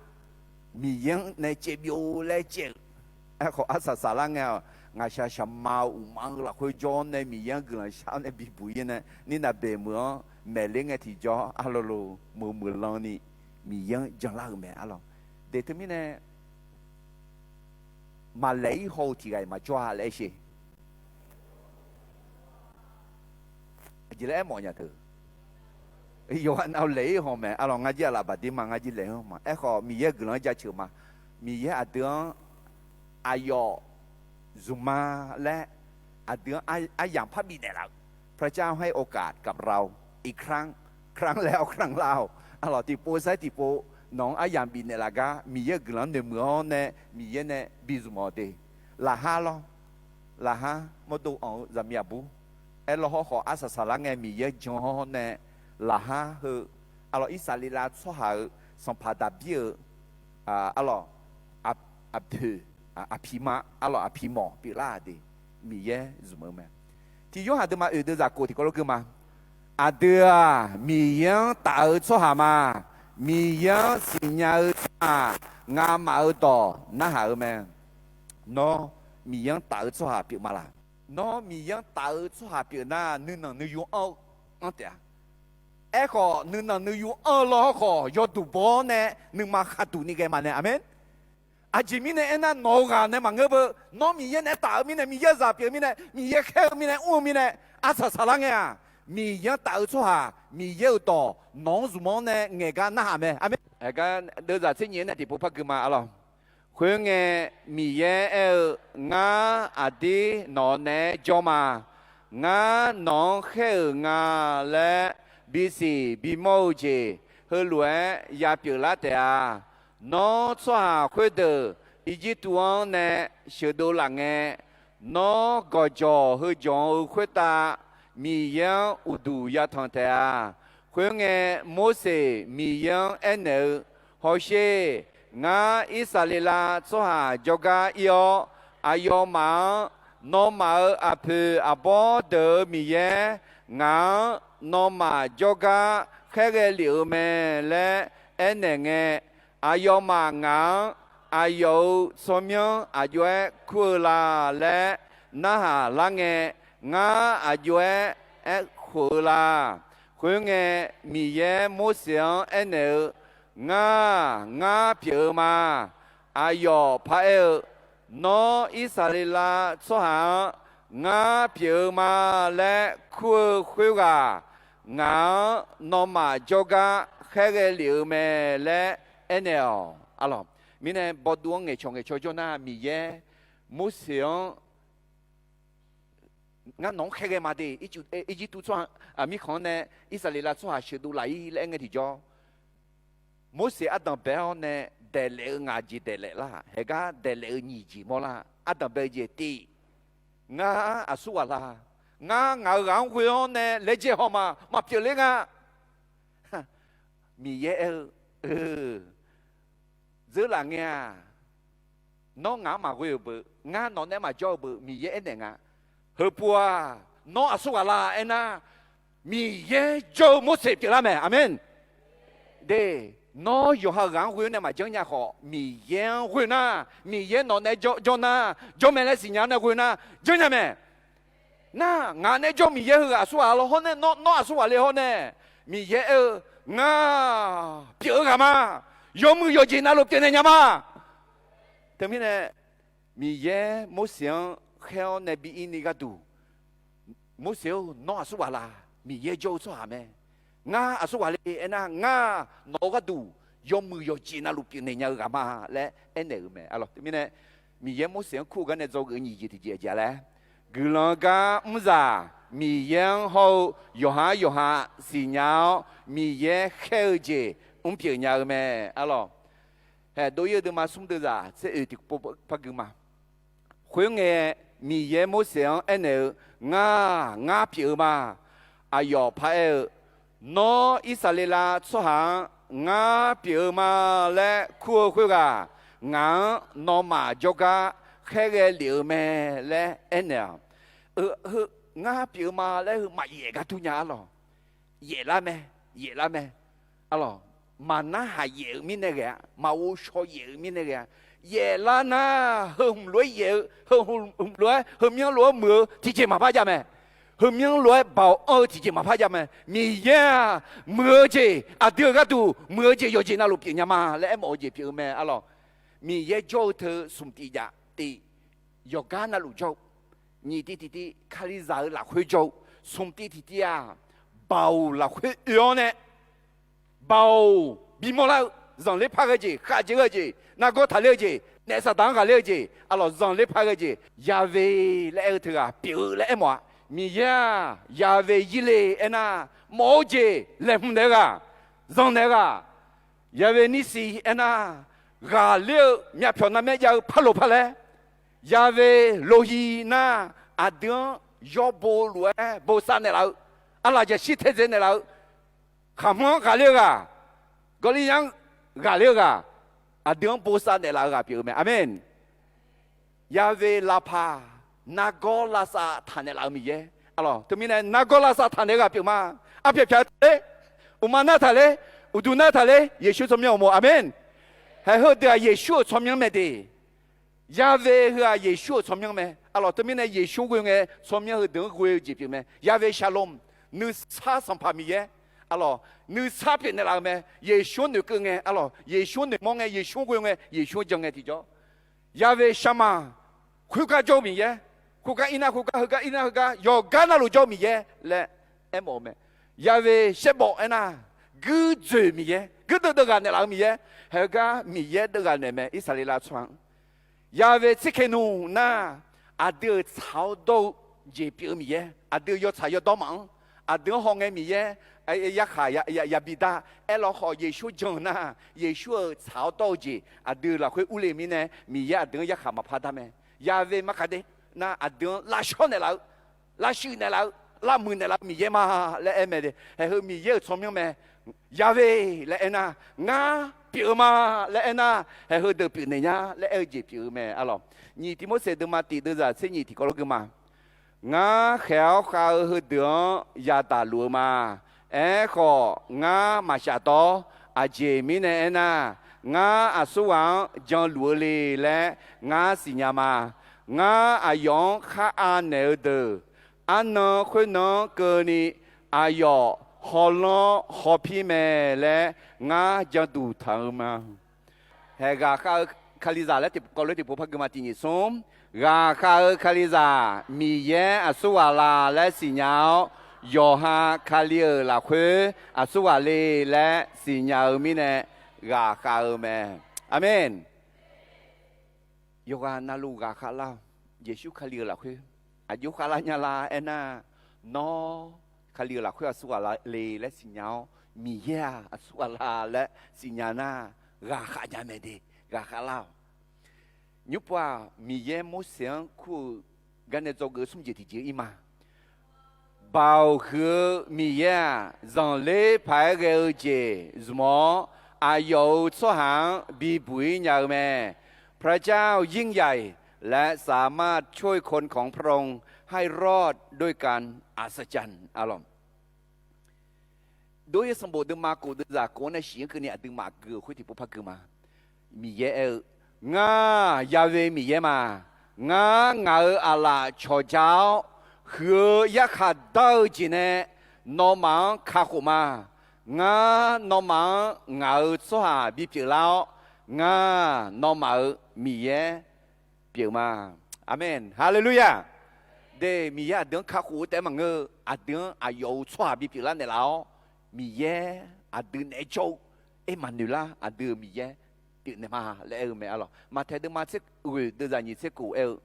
Miqyaer-anr nae caevbyov laer caev-euq. Aerkhawf arsaq saqlar ngae-aq, ngaqshaq shaqma-eu uqma-eu lafkhoer jawr nae Miqyaer-anr guiqlanq shar-awr nae bibuq-ir nae, nirnav beqmeuq-anr maeqler ngae tiqjawr arlawr lo, meuq meuq lan ni Miqyaer-anr janlar-euq mae arlawq. De teumirnae maqlaeq-ir haw-eu tiq ghaq-iq maqjawr-a laer aer sher. Aqjeq laer aermawf nya teu. Yawqghaq nav laeq-ir haw mae arlawq, ngar jir aqlaf baqdir ma, ngar jir laeq-anr ma. Aerkhawf Miqyaer-euq guiqlanq-anr jaceuq ma. Miqyaer aqdui-anr aqyawf zmq ma laer aqdui-anr aryamq parbif naeqlaf-euq, พระเจ้าให้โอกาสกับเราอีกครั้ง ครั้งแล้วครั้งเล่า arlawq, tiqpov sair tiqpov nawq-anr aryamq bifnaeq laf gar Miqyaer-euq guiqlanq-anr noeqmuiq-awr nae Miqyaer nae bi zmq-awq de. Laqhar lawr, laqhar mawrdo anq-eu zaqmiq aqbur. Aerlawr hawrkhawf arsaq saqlar ngae Miqyaer jan-awr nae, laqhar heu, arlawq, Irsaqleqlav tsawrhaq-euq sanqpaq Daqbir-euq, arlawq, aqpoeq, aqpiq ma, arlawq, aqpiq mawq pyeuflar-aq de, Miqyaer zmq-eu mae. Tiq Yorhaq deuvma oeq deuvzaq kof tiqkawv lof gui ma. Aqdui-aq Miqyaer-anr taf-eu tsawrhaq ma. Miqyaer-anr siqnya-eu tsawrhaq ngamaf-eu dawq narhaq-eu mae. Nawr Miqyaer-anr taf-eu tsawrhaq pyeuf ma laq? Nawr Miqyaer-anr taf-eu tsawrhaq pyeuf nar, nuinanq nuiyu anr-eu anr taef-a. Aerkhawf nuinanq nuiyu anr-eu lawr hawrkhawf yawduq baw-awr nae nuima khaqduq ni ghae ma nae. Aqmeq. Aqjeq mirnae aernar, nawq-eu ghaq nae maqngeur beu. Nawr Miqyaer naeq-aer taf-eu mirnae, Miqyaer-eu zaq pyeuf-eu mirnae, Miqyaer khaer-eu mirnae mr-eu mirnae, arsaq saqlar ngae-aq, Miqyaer-anr taf-eu tsawrhaq Miqyaer-euq dawq nawq-anr zmq-awr nae ngaeq gar narhaq mae. Aqmeq. Aergar deuvzaq tser nyiq-aer nae tiqpov par gui ma arlawq. Khoerngae, Miqyaer aer-eu, Ngar aqdir nawq-eu naeq-aer jawr ma. Ngar nawq-anr khaer-euq nga laer bisiq bimawr-eu jeq heulof-aer ya pyeuflar taef-a. Nawr, tsawrhaq khoerdeuq Irjirtuv-anr nae sheuqdov laf ngae, nawr, gawqjawq heujawq-eu khoertav Miqyaer-anr uqduq yatanq taef-a. Khoerngae, Morseq Miqyaer-anr aernaeq-eu, Hawsher, ngar Irsaqleqlav tsawrhaq jawrgar ir-awr, aqyawfmaf-anr, 'Nawmaf-euq aqpoeq aqbawr deuq-euq Miqyaer ngaq-anr nawmaf jawrgar khaerghae lef-euq mae' laer aernaeq ngae, aqyawfmaf ngaq-anr aqyawf-euq tsawrmyanr aqjox-aer kur-eu la laer narhaq lar ngae, ngar aqjox-aer aerkhof-eu la. Khoerngae, Miqyaer Morseq-anr aernaeq-eu, Ngar, ngar pyeuf-eu ma. Aqyawf paraer-eu, Nawr, Irsaqleqlav tsawrhaq-anr ngar pyeuf-eu ma laer kur-eu khoerghaq, ngaq-anr nawmaf jawrgar khaerghae lef-eu mae laer aernaeq-awq. Arlawq, mirnae bawduv-anr ngaeqcawq ngaeqcawq jawr nar, Miqyaer Morseq-anr Ngar nawq-anr khaerghae ma de, Irjirtuv tsawrhaq, mirkhanq-anr nae Irsaqleqlav tsawrhaq sheuqdov laf-ir laer aer ngae tiqjawr, Morseq ardanq bae-awr nae daeqlaef-eu ngaq jeq daeqlaef lar, haeqgar daeqlaef-eu nyiq jeq mawrlar. Ardanq bae-eu jeq tif, Ngar aqsur ghaq la. Ngar ngaq-euq ghaq-anr ghoe-awr nae laejae haw ma, maqpyeuf ler nga. Miqyaer aer-eu, Dzeur laf ngae-aq, nawr ngaq-anr maqghoe-euq beuq, ngar nawq nae maqjawr-eu beuq Miqyaer aernaeq nga. Heupuv-aq, nawr aqsur ghaq la aernar, Miqyaer jawr-eu Morseq pyeuflar mae. Aqmeq. De, nawr yawqha-euq ghaq-anr ghoe-awr nae maqjanr nya khawf, Miqyaer-anr ghoe nar, Miqyaer nawq nae jawr nar, jawr mae laer siqnya-awr nae ghoe nar, janrnya mae. Nar, ngaq nae jawr Miqyaer heughaq aqsur ghaq law hawr nae, nawr, nawr aqsur ghaq le hawr nae, Miqyaer aer-eu, Ngar pyeuf-eu ghaq ma. Yawmuiq yawqjeq navluf pyeufnaeq nya ma. Teumirnae, Miqyaer Morseq-anr khaer-awr nae bi ir ni gharduq, Morseq-or, nawr aqsur ghaq la? Miqyaer jawr-eu tsawrhaq mae. Ngar aqsur ghaq le aernar, ngar nawq-eu gharduq yawmuiq yawqjeq navluf pyeufnaeq nya-eu ghaq ma laer aernaeq-euq mae. Arlawq, teumirnae, Miqyaer Morseq-anr kur-eu gar nae dzawgeuf-eu nyiq jeq tiqjeq aqjeq laer, guiqlanq-eu gar mrzaq Miqyaer-anr hawr-eu yawqha-anr yawqha siqnya-awr, Miqyaer khaer-eu jeq mr pyeuf nya-eu mae. Arlawq, haeq dov-ir-eu deuvma smr deuvzaq tser oeq tiqpov par gui ma. Khoerngae, Miqyaer Morseq-anr aernaeq-eu, Ngar, ngar pyeuf-eu ma. Aqyawf paraer-eu, Nawr, Irsaqleqlav tsawrhaq-anr ngar pyeuf-eu ma laer kur-eu khoerghaq, ngaq-anr nawmaf jawrgar khaerghae lef-eu mae laer aernaeq-awq. Heu, ngar pyeuf-eu ma laer heu maqyaef gar tur nya arlawq. Yaeflar mae, yaeflar mae. Arlawq, maqnarhaq yaef-eu mirnae ghae-a, maqghov shaw yaef-eu mirnae ghae-a. Yaeflar nar, heu hmq lof-aer yaef-eu, heu hmq lof-aer, heumyanr lof-aer muiq-eu tiqjeq maqpar jav mae. Heumyanr lof-aer baoq anr-eu tiqjeq maqpar jav mae. Miqyaer-aq, muiq-eu jeq aqdui-euq gharduq muiq-eu jeq yawqjeq navluf pyeufnya ma laer aermawf-eu jeq pyeuf-eu mae arlawq. Miqyaer jawr-eu teu smq tif jaf tif, yawqgar navluf jawr-eu, nyiq tiv tiqtiv Kalizaq-eu lafkhoer jawr-eu, smq tiv tiqtiv-aq, baoq lafkhoer oe-awr nae, baoq bimawr lar-eu, zanqler par ghae jeq, khavjeq ghae jeq, nargawr taqler-eu jeq, naef saqdaq-anr ghaqler-eu jeq, arlawq zanqler par ghae jeq, Yaqve laer aer-eu teughaq pyeuf-eu laer aermawf-a. Miqyaer-aq, Yaqve Yirle aernar, mawf-eu jeq laeqhmq naeq-eu ghaq, zanqnaeq-eu ghaq, Yaqve Nisi aernar, ghaqler-eu myavpyawq narmaer jav-eu parloq parlaer, Yaqve Lohi nar, aqdui-anr yawbo lof-aer bosav naeqlaf-eu, arlaqjaqshir taedzae naeqlaf-eu, khaqhmr-anr ghaqler-eu ghaq, Gawrlirya-anr ghaqler-eu ghaq, aqdui-anr bosav naeqlaf-eu ghaq pyeuf-eu mae. Aqmeq. Yaqve Laqpaq, nargawr lavsav taqnaeq laf-eu Miqyaer. Arlawq, teumirnae nargawr lavsav taqnaeq-eu ghaq pyeufma. Arpyaq pyaq taqler, uqma nar taqler, uqduq nar taqler, Yeqsur tsawrmyanr awq mawf. Aqmeq. Haeq heudeuq-aq Yeqsur-euq tsawrmyanr mae de. Yaqve heu-aq Yeqsur-euq tsawrmyanr mae. Arlawq, teumirnae Yeqsur ghoe ngae tsawrmyanr heudeuq-anr ghoe-eu jeq pyeuf mae. Yaqve Shaqlom, nuisar Sanqpaq Miqyaer. Arlawq, nuisar pyeufnaeq laf-eu mae. Yeqsur-anr noeqkeuv ngae, arlawq, Yeqsur-anr noeqmawr ngae, Yeqsur-anr ghoe ngae, Yeqsur-anr jan ngae tiqjawr. Yaqve Sharma, khoergar jawr-eu Miqyaer, khoergar irnar khoergar, heugar irnar heugar, yawqgar navluf jawr-eu Miqyaer laer aermawf-eu mae. Yaqve Shaerbawf aernar, guirdzoeq Miqyaer, guirdeuv deuvghaq naeqlaf-eu Miqyaer, heugar Miqyaer deuvghaq naeq mae, Irsaqleqlav tsawrhaq-anr. Ya've tserkeqnmq nar, aqdui-euq tsaq-awr dawr-eu jeq pyeuf-eu Miqyaer, aqdui-euq yawtsaq yawdawr maf-anr, aqdui-anr hawngae Miqyaer yarkhaq yabi dar aerlawkhawf, Yeqsur jan-eu nar, Yeqsur-euq tsaq-awr dawr-eu jeq aqdui-euq lafkhoer urle mirnae, Miqyaer aqdui-anr yarkhaq maqpar dar mae. Ya've markaq de nar, aqdui-anr lavshawr naeqlaf-eu, lavshuif naeqlaf-eu, lavmuiq naeqlaf-eu Miqyaer ma laer aer mae de. Haeq heu Miqyaer-euq tsawrmyanr mae. Ya've laer aernar, ngar pyeuf-eu ma laer aernar, haeq heudeuq pyeufnaeq nya laer aer-eu jeq pyeuf-eu mae arlawq. Nyiq Tiqmorseq deuvma tiq deuvzaq tser nyiq tiqkawv lawr geu ma. Ngar khaeq-awr khav-eu heudeuq-anr yadaq luf-eu ma. Aerkhawf, ngar maqshaf dawr. Aqjeq mirnae aernar, ngar aqsurghaq-anr janluf-eu le laer ngar siqnya ma. Ngar aqyawf-anr khar anaeq-eu deuq, arnan khoernan-anr keuvni aqyawf hawlanr hawpir mae laer ngar janduq taq-eu ma. Haeq ghaqkhav-eu Kalizaq laer tiqkawv lof tiqpov par geu ma. Tiq nyiq smr, ghaqkhav-eu Kalizaq Miqyaer aqsurghaq la laer siqnya-awr, yawqha Kali-euq lafkhoer aqsurghaq le laer siqnya-eu mirnae ghaqkhav-eu mae. Aqmeq. Yawqghaq navluf ghaqkhav lar-awq. Yeqsur Kali-euq lafkhoer aqjox khavlar nya la aernar, nawr Kali-euq lafkhoer aqsurghaq le laer siqnya-awr, Miqyaer-aq aqsurghaq la laer siqnya nar, ghaqkhav nya mae de. Ghaqkhav lar-awq. Nymrpov-aq, Miqyaer Morseq-anr kur-eu garnae dzawgeuf-eu smr jeq tiqjeq ir ma. Baoq huiq-eu Miqyaer-aq, zanqler paq-aer ghae-eu jeq zmq-awr, aqyawf-euq tsawrhaq-anr bibuq-ir nya-eu mae. พระเจ้ายิ่งใหญ่ และสามารถช่วยคนของพระองค์ให้รอดด้วยการอัศจรรย์ Dov-ir sanqbof deuvma kof deuvzaq kof-anr nae shiq-anr keuvni aqduimaf gui-euq khoer tiqpov par gui ma. Miqyaer aer-eu, Ngar Ya've Miqyaer ma. Ngar ngaq-euq aqlaf cawqja-awr, huiq-eu yarkhaq dar-eu jeq nae nawmaf-anr kakhof ma. Ngar nawmaf-anr ngaq-euq tsawrhaq bipyeuf lar-awr, ngar nawmaf-euq Miqyaer pyeuf ma. Aqmeq. Haleluya! De, Miqyaer aqdui-anr kakhof-eu taef-aer maqngeur-eu, aqdui-anr aqyawf-euq tsawrhaq bipyeuf lar naeqlaf-awr, Miqyaer aqdui naeq-aer jawr-eu, Ermaqnoeqlar, aqdui-euq Miqyaer pyeufnaeq ma laer aer-eu mae arlawq. Maqtaeq deuvma tser ghoeq deuvzaq nyiq tser kof aer-eu,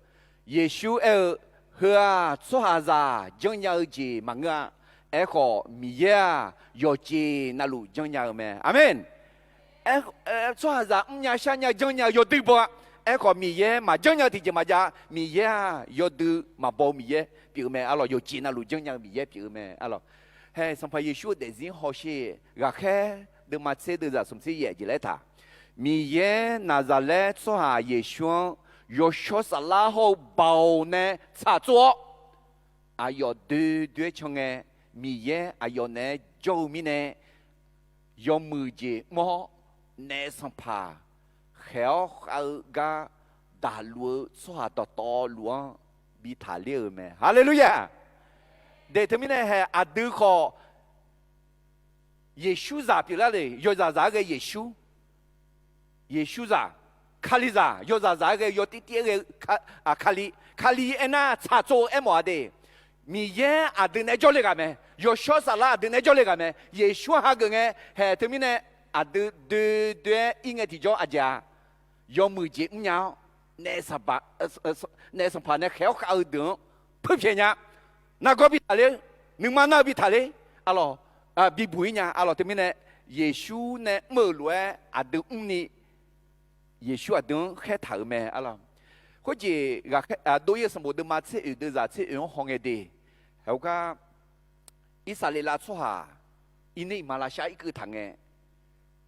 Yeqsur aer-eu, Heu-aq tsawrhaqzaq janrnya-eu jeq maqngeur-a. Aerkhawf, Miqyaer-aq yawqjeq navluf janrnya-eu mae. Aqmeq. Tsawrhaqzaq mrnya sharnya janrnya-eu yawdui baw-a. Aerkhawf, Miqyaer maqjanrnya-eu tiqjeq maqjav. Miqyaer-aq yawdui maqbaw-eu Miqyaer pyeuf-eu mae arlawq. Yawqjeq navluf janrnya-eu Miqyaer pyeuf-eu mae arlawq. Hae, Sanqpaq Yeqsur-euq daefzir hawsher ghaqkhaer deuvma tser deuvzaq smq tser yaef jeq laer taq, Miqyaer Naqzaqlaer tsawrhaq Yeqsur-anr yawshawr saflar hawr-eu baoq nae tsaqtsov-awr, aqyawf doe doe-aer can ngae, Miqyaer aqyawf naeq-aer jawr-eu mirnae, yawmuiq jeq mr-awr, naef sanqpaq khaeq-awr khav-eu gar daqluf-eu tsawrhaq dawqtawvluf-anr bi taqler-euq mae. Haleluya! De, teumirnae hae aqdui khawf, Yeqsurzaq pyeuflar le. Yawzaqzaq-aer ghae Yeqsur, Yeqsurzaq, Kalizaq, yawzaqzaq-aer ghae yawtirtir-aer ghae Kali, Kali aernar tsaqtsov-eu aermawf-a de. Miqyaer aqdui naeq-aer jawrle ghaq mae. Yawshawr saflar aqdui naeq-aer jawrle ghaq mae. Yeqsur hageuf ngae hae teumirnae aqdui doe doe-aer ir ngae tiqjawr aqjeq-a, yawmuiq jeq mrnya-awr, naef sanqpaq nae khaeq-awr khav-eu deuq-anr puirpyaeq nya, nargawr bi taqler, nuima nar-eu bi taqler, arlawq, bibuq-ir nya arlawq. Teumirnae Yeqsur nae mr-euq lof-aer aqdui mrni, Yeqsur aqdui-anr khaertaq-euq mae arlawq. Khoerjeq, dov-ir-eu sanqbof deuvma tser oeq deuvzaq tser oeq-anr hawngae de. Heugar, Irsaqleqlav tsawrhaq irner iqmalavshav irkeuv taq ngae,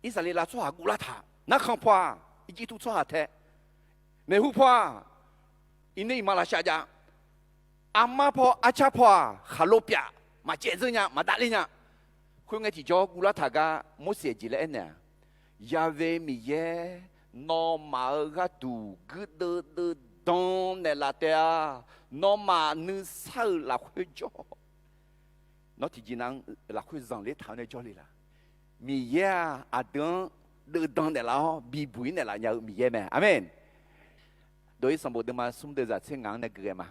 Irsaqleqlav tsawrhaq guvlar taq. Narkhan paw-aq, Irjirtuv tsawrhaq tae, maeqhu paw-aq, irner iqmalavshav jav, armar paw arcar paw-aq, khaqlo pyaf, maqcaev dzeur nya, maqdavler nya. Khoerngae tiqjawr guvlar taq gar Morseq jeq laer aernaeq-aq, Ya've Miqyaer, nawmaf-euq gharduq guirdeuv deuv dan naeqlaf taef-a. Nawmaf nuisar-euq lafkhoer jawr. Nawr tiqjeq nav-anr lafkhoer zanqler taq-awr nae jawrle la? Miqyaer-aq aqdui-anr deuvdan naeqlaf-awr bibuq-ir naeqlaf nya-eu Miqyaer mae. Aqmeq. Dov-ir sanqbof deuvma smr deuvzaq tser ngaq-anr nae geuf ghae ma.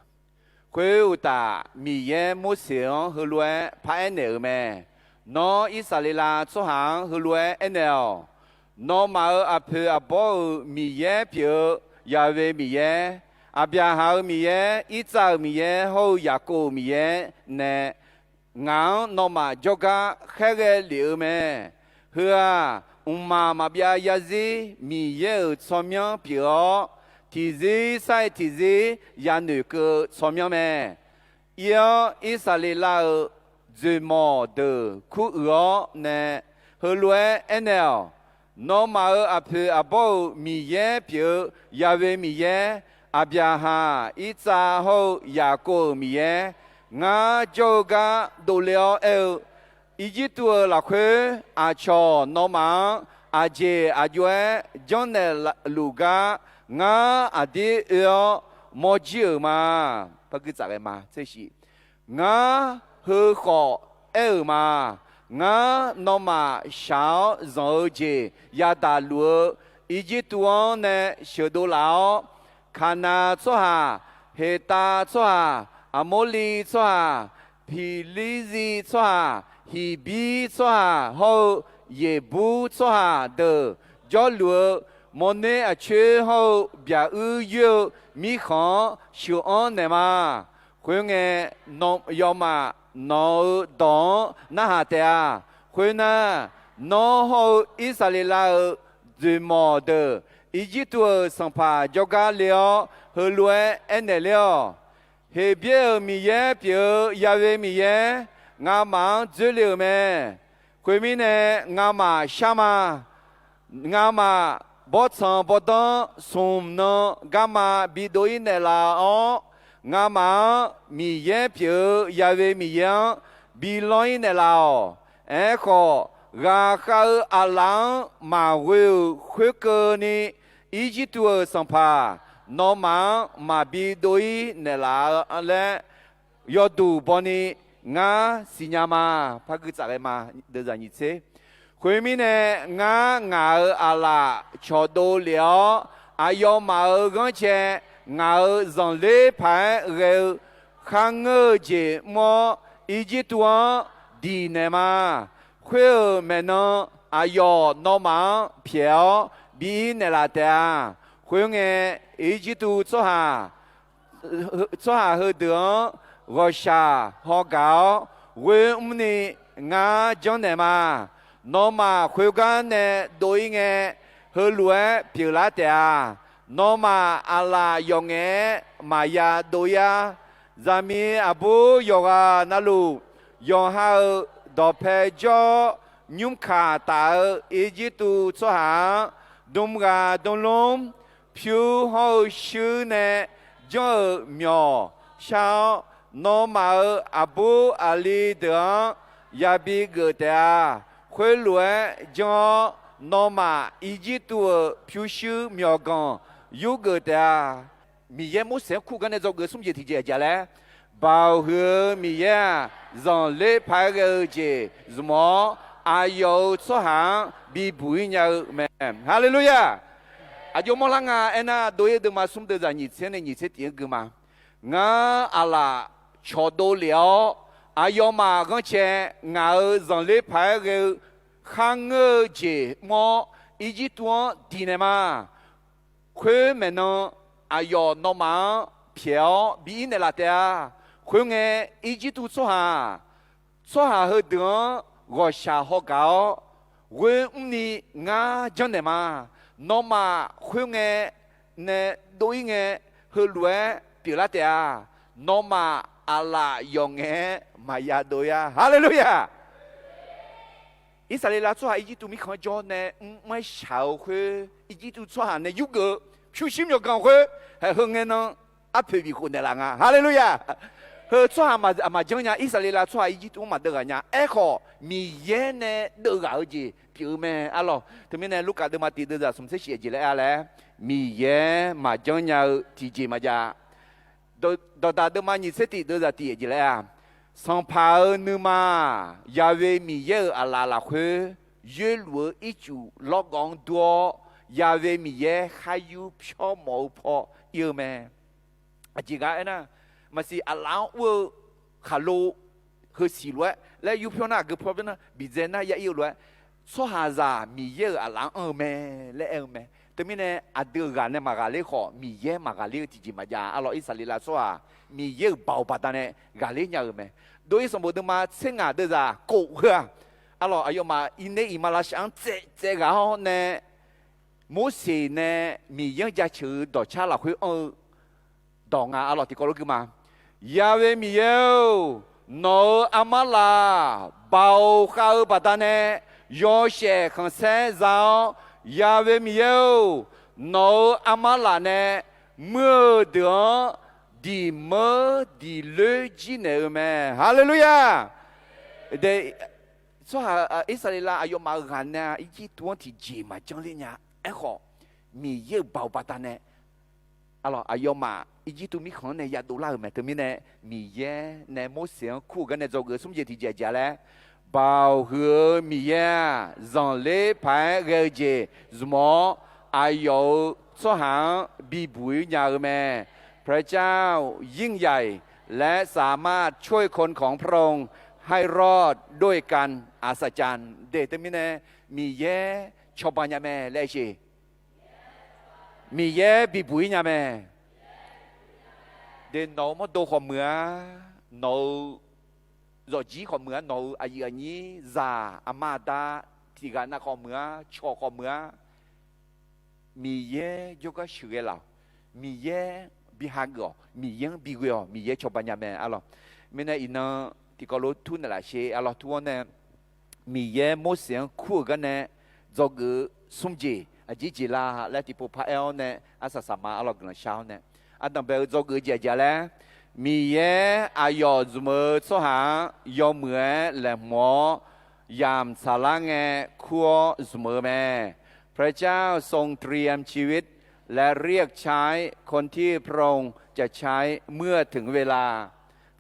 Khoeruqtaf Miqyaer Morseq-anr heulof-aer paraer naeq-euq mae. Nawr Irsaqleqlav tsawrhaq-anr heulof-aer aernaeq-awq. Nawmaf-euq aqpoeq aqbawr-euq Miqyaer pyeuf-eu Yaqve Miqyaer, Aqbyaqhaq-euq Miqyaer, Irtsav-euq Miqyaer hawr-eu Yaqkov-euq Miqyaer nae ngaq-anr nawmaf jawrgar khaerghae lef-eu mae. Heu-aq, mqmaq maqbyav yarzir Miqyaer-euq tsawrmyanr pyeuf-awr, tiqzir sar-iq tiqzir yanoeq keuv-eu tsawrmyanr mae. Ir-awr, Irsaqleqlav-euq dzoeqmawq deuq kuruiq-awr nae heulof-aer aernaeq-awq. Nawmaf-euq aqpoeq aqbawr-euq Miqyaer pyeuf-eu Yaqve Miqyaer, Aqbyaqhaq, Irtsav hawr-eu Yaqkov-euq Miqyaer, ngar jawr-eu gar dovle-awr aer-eu, Irjirtuv-euq lafkhoer aqcawq nawmaf-anr aqjeq aqjox-aer janrnaeq luf gar, ngar aqdir oe-awr mawrjir-euq ma. Par gui tsaf ghae ma. Ngar heu khawf aer-euq ma. Ngar nawmaf shaq-awr zanq-eu jeq yadaq luf-eu Irjirtuv-anr nae sheuqdov laf-awr, Kaqnaq tsawrhaq, Heqtav tsawrhaq, Aqmorliv tsawrhaq, Piqlirziv tsawrhaq, Hiqbir tsawrhaq hawr-eu Yeqbur tsawrhaq deuq jawrluf-eu mawrner aqcoer hawr-eu byaq uir yoer-eu mirkhanq-anr sheuqanr naeq ma. Khoerngae, yawmaf nawq-euq dawq-anr narhaq taef-a. Khoernar, nawr hawr-eu Irsaqleqlav-euq dzoeqmawq deuq Irjirtuv-euq sanqpaq jawrgar le-awr heulof-aer aernaeq ler-awq. Heqbyaer-euq Miqyaer pyeuf-eu Yaqve Miqyaer, ngamaf-anr dzoerle-euq mae. Khoermirnae, ngamaf shar ma. Ngamaf bawrtsanq bawrdanr smq nan garma bidov-ir naeqlaf-awr, ngamaf-anr Miqyaer pyeuf-eu Yaqve Miqyaer-anr bi lanr-ir naeqlaf-awq. Aerkhawf, ghaqkhav-eu aqlaf-anr maqghoe-euq khoerkeuvni, Irjirtuv-euq sanqpaq nawmaf-anr maqbi dov-ir naeqlaf-a laer yawduq bawni ngar siqnya ma. Par gui tsaf ghae ma. Deuvzaq nyiq tser. Khoermirnae, ngar ngaq-euq aqlaf cawqdov lef-awr, aqyawfmaf-euq ghanrcae ngaq-euq zanqler paq-aer ghae-eu kharngeur-eu jeq mr-awr, Irjirtuv-anr diq naeq ma. Khoer-euq maeqnan aqyawf nawmaf-anr pyaeq-awr bi-ir naeqlaf taef-a. Khoerngae, Irjirtuv tsawrhaq tsawrhaq heudeuq-anr ghawqshaq haw gaq-awr ghoe mrni ngar janrnaeq ma. Nawmaf khoergar nae dov-ir ngae, heulof-aer pyeuflar taef-a. Nawmaf aqlaf yawf ngaef-aer maqya dov-ir-ar. Zaqmiq aqbur yawqghaq navluf, yawqha-euq dawqpae jawr-awr nymrkaq taf-eu Irjirtuv tsawrhaq-anr, dmghaq dmlmr pyur hawr-eu shuir nae janr-euq myawq shar-awr, nawmaf-euq aqbur aqli deuq-anr yabi geuf taef-a. Khoerlof-aer janr-awr, nawmaf Irjirtuv-euq pyurshuir myawqganq yurgeuf taef-a. Miqyaer Morseq-anr kur gar nae dzawgeuf smr jeq tiqjeq aqjeq laer, Baoq huiq-eu Miqyaer-aq, zanqler paq-aer ghae-eu jeq zmq-awr, aqyawf-euq tsawrhaq-anr bibuq-ir nya-eu mae. Haleluya! Aqjox mawrlar nga aernar, dov-ir deuvma smr deuvzaq nyiq tser nae nyiq tser tif-anr gui ma. Ngar aqlaf cawqdov lef-awr, aqyawfmaf ghanrcae ngaq-euq zanqler paq-aer ghae-eu kharngeur-eu jeq mr-awr, Irjirtuv-anr diq naeq ma. Khoer maeqnan aqyawf nawmaf-anr pyaeq-awr bi-ir naeqlaf taef-a. Khoerngae, Irjirtuv tsawrhaq, tsawrhaq heudeuq-anr ghawqshaq haw gaq-awr ghoe mrni ngar janrnaeq ma. Nawmaf khoerngae nae dov-ir ngae, heulof-aer pyeuflar taef-a. Nawmaf aqlaf yawf ngaef-aer maqya dov-ir-ar. Haleluya! Irsaqleqlav tsawrhaq Irjirtuv mirkhanq-anr jawr nae mr-aer shaq-eu khoer, Irjirtuv tsawrhaq nae yurgeuf-eu pyurshuir myawqganq khoer, haeq heu ngae nan arpoeq bifkhof naeqlaf nga. Haleluya! Heu tsawrhaq maq, maq janr nya. Irsaqleqlav tsawrhaq Irjirtuv-anr maqdeuv ghaq nya. Aerkhawf, Miqyaer nae deuv ghaq-eu jeq pyeuf-eu mae arlawq. Teumirnae Lurkaf deuvma tif deuvzaq smq tser shif aqjeq laer aer-a laer, Miqyaer maq janr nya-eu tiqjeq maqjav. Dawqdaq deuvma nyiq tser tif deuvzaq tif aqjeq laer-a, Sanqpaq-euq nuima-aq, Yaqve Miqyaer-euq aqlaf lafkhoer yoerluf-eu ircuf lawrgawv-anr dur-awr, Yaqve Miqyaer khar yur pyawr mawf-eu paw ir-eu mae. Aqjeq gar aernar, maqsiq aqlaf-anr ur-eu khaqlo heusiq lof-aer laer yur pyawr nar, aqgeu pyawr nar, biqdzae nar ya ir-eu lof-aer, tsawrhaqzaq Miqyaer-euq aqlaf-anr anr-eu mae laer aer-eu mae. Teumirnae aqdui-euq ghaq nae maqghaqler khawf, Miqyaer maqghaqler-eu tiqjeq maqjav. Arlawq, Irsaqleqlav tsawrhaq Miqyaer-euq baoq baqdanae ghaqler nya-euq mae. Dov-ir sanqbof deuvma tser ngaq deuvzaq kof heu-aq, arlawq, aqyawfmaf iqnae iqmalavshav-anr tsaev tsaev ghaq-awr nae, Morseq nae Miqyaer-anr jaceuq-eu dawqcar lafkhoer anr-eu dawq nga. Arlawq, tiqkawv lof gui ma. Ya'we Miqyaer-or, nawq-euq armar laf baoq khav-eu baqdanae yawshaef khanqsaer za-awr, Ya'we Miqyaer-or, nawq-euq armar laf nae muir-eu deuq-anr diqmeur diqloer jir naeq-eu mae. Haleluya! Tsawrhaq Irsaqleqlav aqyawfmaf-euq ghaq nae Irjirtuv-anr tiqjeq maqjanr ler nya. Aerkhawf, Miqyaer-euq baoq baqdanae, arlawq, aqyawfmaf Irjirtuv mirkhanq-anr nae yadov lar-euq mae. Teumirnae Miqyaer nae Morseq-anr kur-euq garnae dzawgeuf-eu smr jeq tiqjeq aqjeq-a laer, Baoq huiq-eu Miqyaer-aq, zanqler paq-aer ghae-eu jeq zmq-awr, aqyawf-euq tsawrhaq-anr bibuq-ir nya-eu mae. พระเจ้ายิ่งใหญ่ และสามารถช่วยคนของพระองค์ให้รอดด้วยการอัศจรรย์ de. Teumirnae Miqyaer cawba nya mae laer siq. Miqyaer bibuq-ir nya mae. De, nawq-euq mawrdo khawf meuq-a, nawq-euq zawqjir khawf meuq-a, nawq-euq aqyuif aqnyir zaq aqma aqda tiq ghaq nav khawf meuq-a, cawq khawf meuq-a, Miqyaer jawrgar sheuqghae laf-awq. Miqyaer bi hageuf-awq. Miqyaer-anr bi ghoe-awq. Miqyaer cawba nya mae, arlawq. Mirnae iqnan tiqkawv lof tur naeqlaf sher, arlawq, tur-awr nae Miqyaer Morseq-anr kur-euq garnae dzawgeuf-eu smr jeq aqjeq jeq la laer tiqpov paraer-awr nae arsaq saqma, arlawq, guiqlanq shar-awr nae, ardanqbae-eu dzawgeuf-eu jeq aqjeq-a laer, Miqyaer aqyawf zmq-eu tsawrhaq-anr yawmuiq-aer laeqhmq-awr yamq tsaqlar ngae kur-awr zmq-eu mae. พระเจ้าทรงเตรียมชีวิตและเรียกใช้คนที่พระองค์จะใช้เมื่อถึงเวลา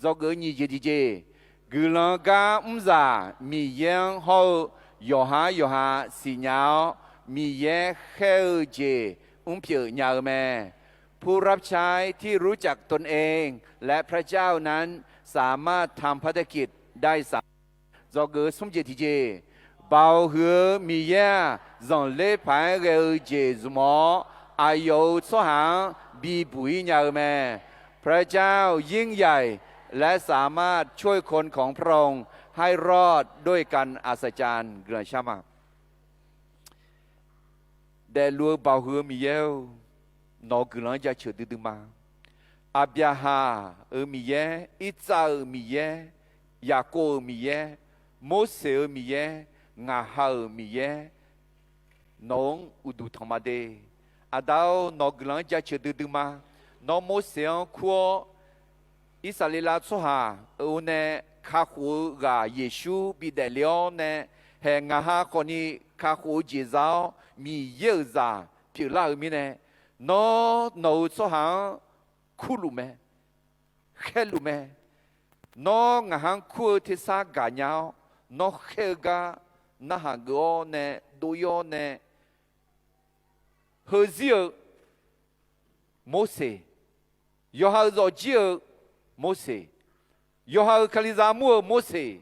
Dzawgeuf-eu nyiq jeq tiqjeq, guiqlanq gar mrzaq Miqyaer-anr hawr-eu yawqhar yawqha siqnya-awr, Miqyaer khaer-eu jeq mrpyeuf nya-eu mae. ผู้รับใช้ที่รู้จักตนเองและพระเจ้านั้นสามารถทำภารกิจได้สำเร็จ Dzawgeuf-eu smr jeq tiqjeq, Baoq huiq-eu Miqyaer-aq, zanqler paq-aer ghae-eu jeq zmq-awr, aqyawf-euq tsawrhaq-anr bibuq-ir nya-eu mae. พระเจ้ายิ่งใหญ่และสามารถช่วยคนของพระองค์ให้รอดด้วยการอัศจรรย์ Guiqlanq shar ma. Daefluf-eu baoq huiq-eu Miqyaer-or, nawq-euq guiqlanq-anr jaceuq duidui ma. Aqbyaqhaq-euq Miqyaer, Irtsav-euq Miqyaer, Yaqkov-euq Miqyaer, Morseq-euq Miqyaer, ngaq ha-euq Miqyaer, nawq-anr uqduq tanq ma de. Aqda-or, nawq-euq guiqlanq-anr jaceuq duidui ma. Nawr Morseq-anr kur-awr, Irsaqleqlav tsawrhaq-euq nae kakhof-eu ghaq Yeqsur bidaef le-awr nae, haeq ngaq ha khawfni kakhof-eu jeq za-awr Miqyaer-euq zaq pyeuflar-euq mirnae, nawr nawq-euq tsawrhaq-anr kurluf mae, khaerluf mae. Nawr ngaq ha-anr kur-eu tersar gaqnya-awr, nawr khaer-eu gar narhaq geuf-awr nae dov-ir-awr nae heuzir-eu Morseq, yawqha-euq zawqjir-eu Morseq, yawqha-euq Kalizaq mur-euq Morseq,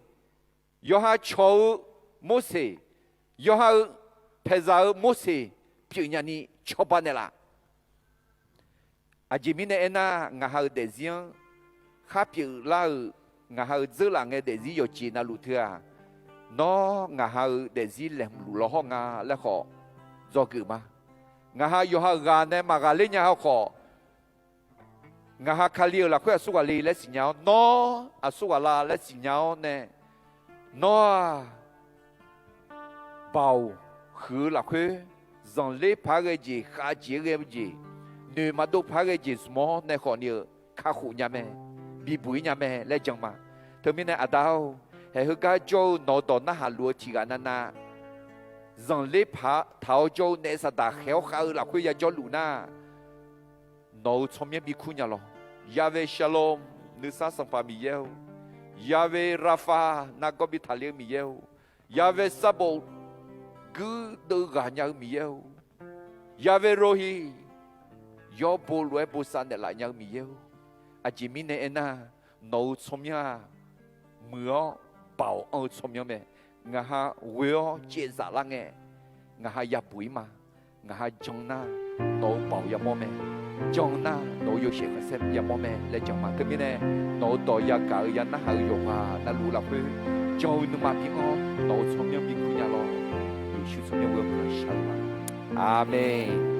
yawqha cawq-eu Morseq, yawqha-euq paeqzaq-eu Morseq pyeufnya ni cawba naeqlaf. Aqjeq mirnae aernar, ngaq ha-euq daefzir-anr khar pyeuflar-euq, ngaq ha-euq dzeurlaf ngae daefzir yawqjeq navluf teu-aq, nawr ngaq ha-euq daefzir laeqhmq luf law hawr nga laer khawf dzawgeuf ma. Ngaq ha yawqha-euq ghaq nae maqghaqler nya haw khawf, ngaq ha Kali-euq lafkhoer aqsur ghaq le laer siqnya-awr, nawr aqsur ghaq la laer siqnya-awr nae, nawr-aq, baoq huiq-eu lafkhoer, zanqler paq-aer ghae jeq, khavjeq-aer ghae jeq, noeq maqdov paq-aer ghae jeq zmq-awr nae khawfni-euq kakhof nya mae, bibuq-ir nya mae laer jan ma. Teumirnae aqda-or, haeq heugar jawr-eu nawq-eu dawq narhaq luf-eu tiq ghaq navnav, zanqler paq taq-awr jawr-eu naef saqdaq khaeq-awr khav-eu lafkhoer yajawr luf nar, nawq-euq tsawrmyanr bikur nya lawq. Yahweh Shalom, nuisar Sanqpaq Miqyaer-or, Yahweh Rapha, nargawr bi taqler-eu Miqyaer-or, Yahweh Sabaoth, guirdeuv ghaq nya-eu Miqyaer-or, Yahweh Rohi, yawbo lof-aer bosav naeqlaf nya-eu Miqyaer-or, aqjeq mirnae aernar, nawq-euq tsawrmyanr-aq, muiq-awr baoq anr-eu tsawrmyanr mae. Ngaq ha ghoe-awr caevzaf lar ngae, ngaq ha yabuq-ir ma. Ngaq ha jan nar nawq-eu baoq yamawr mae, jan nar nawq-eu yawshaef khanqsaer yamawr mae laer jan ma. Teumirnae nawq-eu dawq yagaq-eu ya narhaq-eu yawqghaq navluf lafkhoer jan-eu nuima bi-anr nawq-eu tsawrmyanr bi kur nya lawr. Yeqsur tsawrmyanr ghoe-anr shar-eu ma. Aqmeq.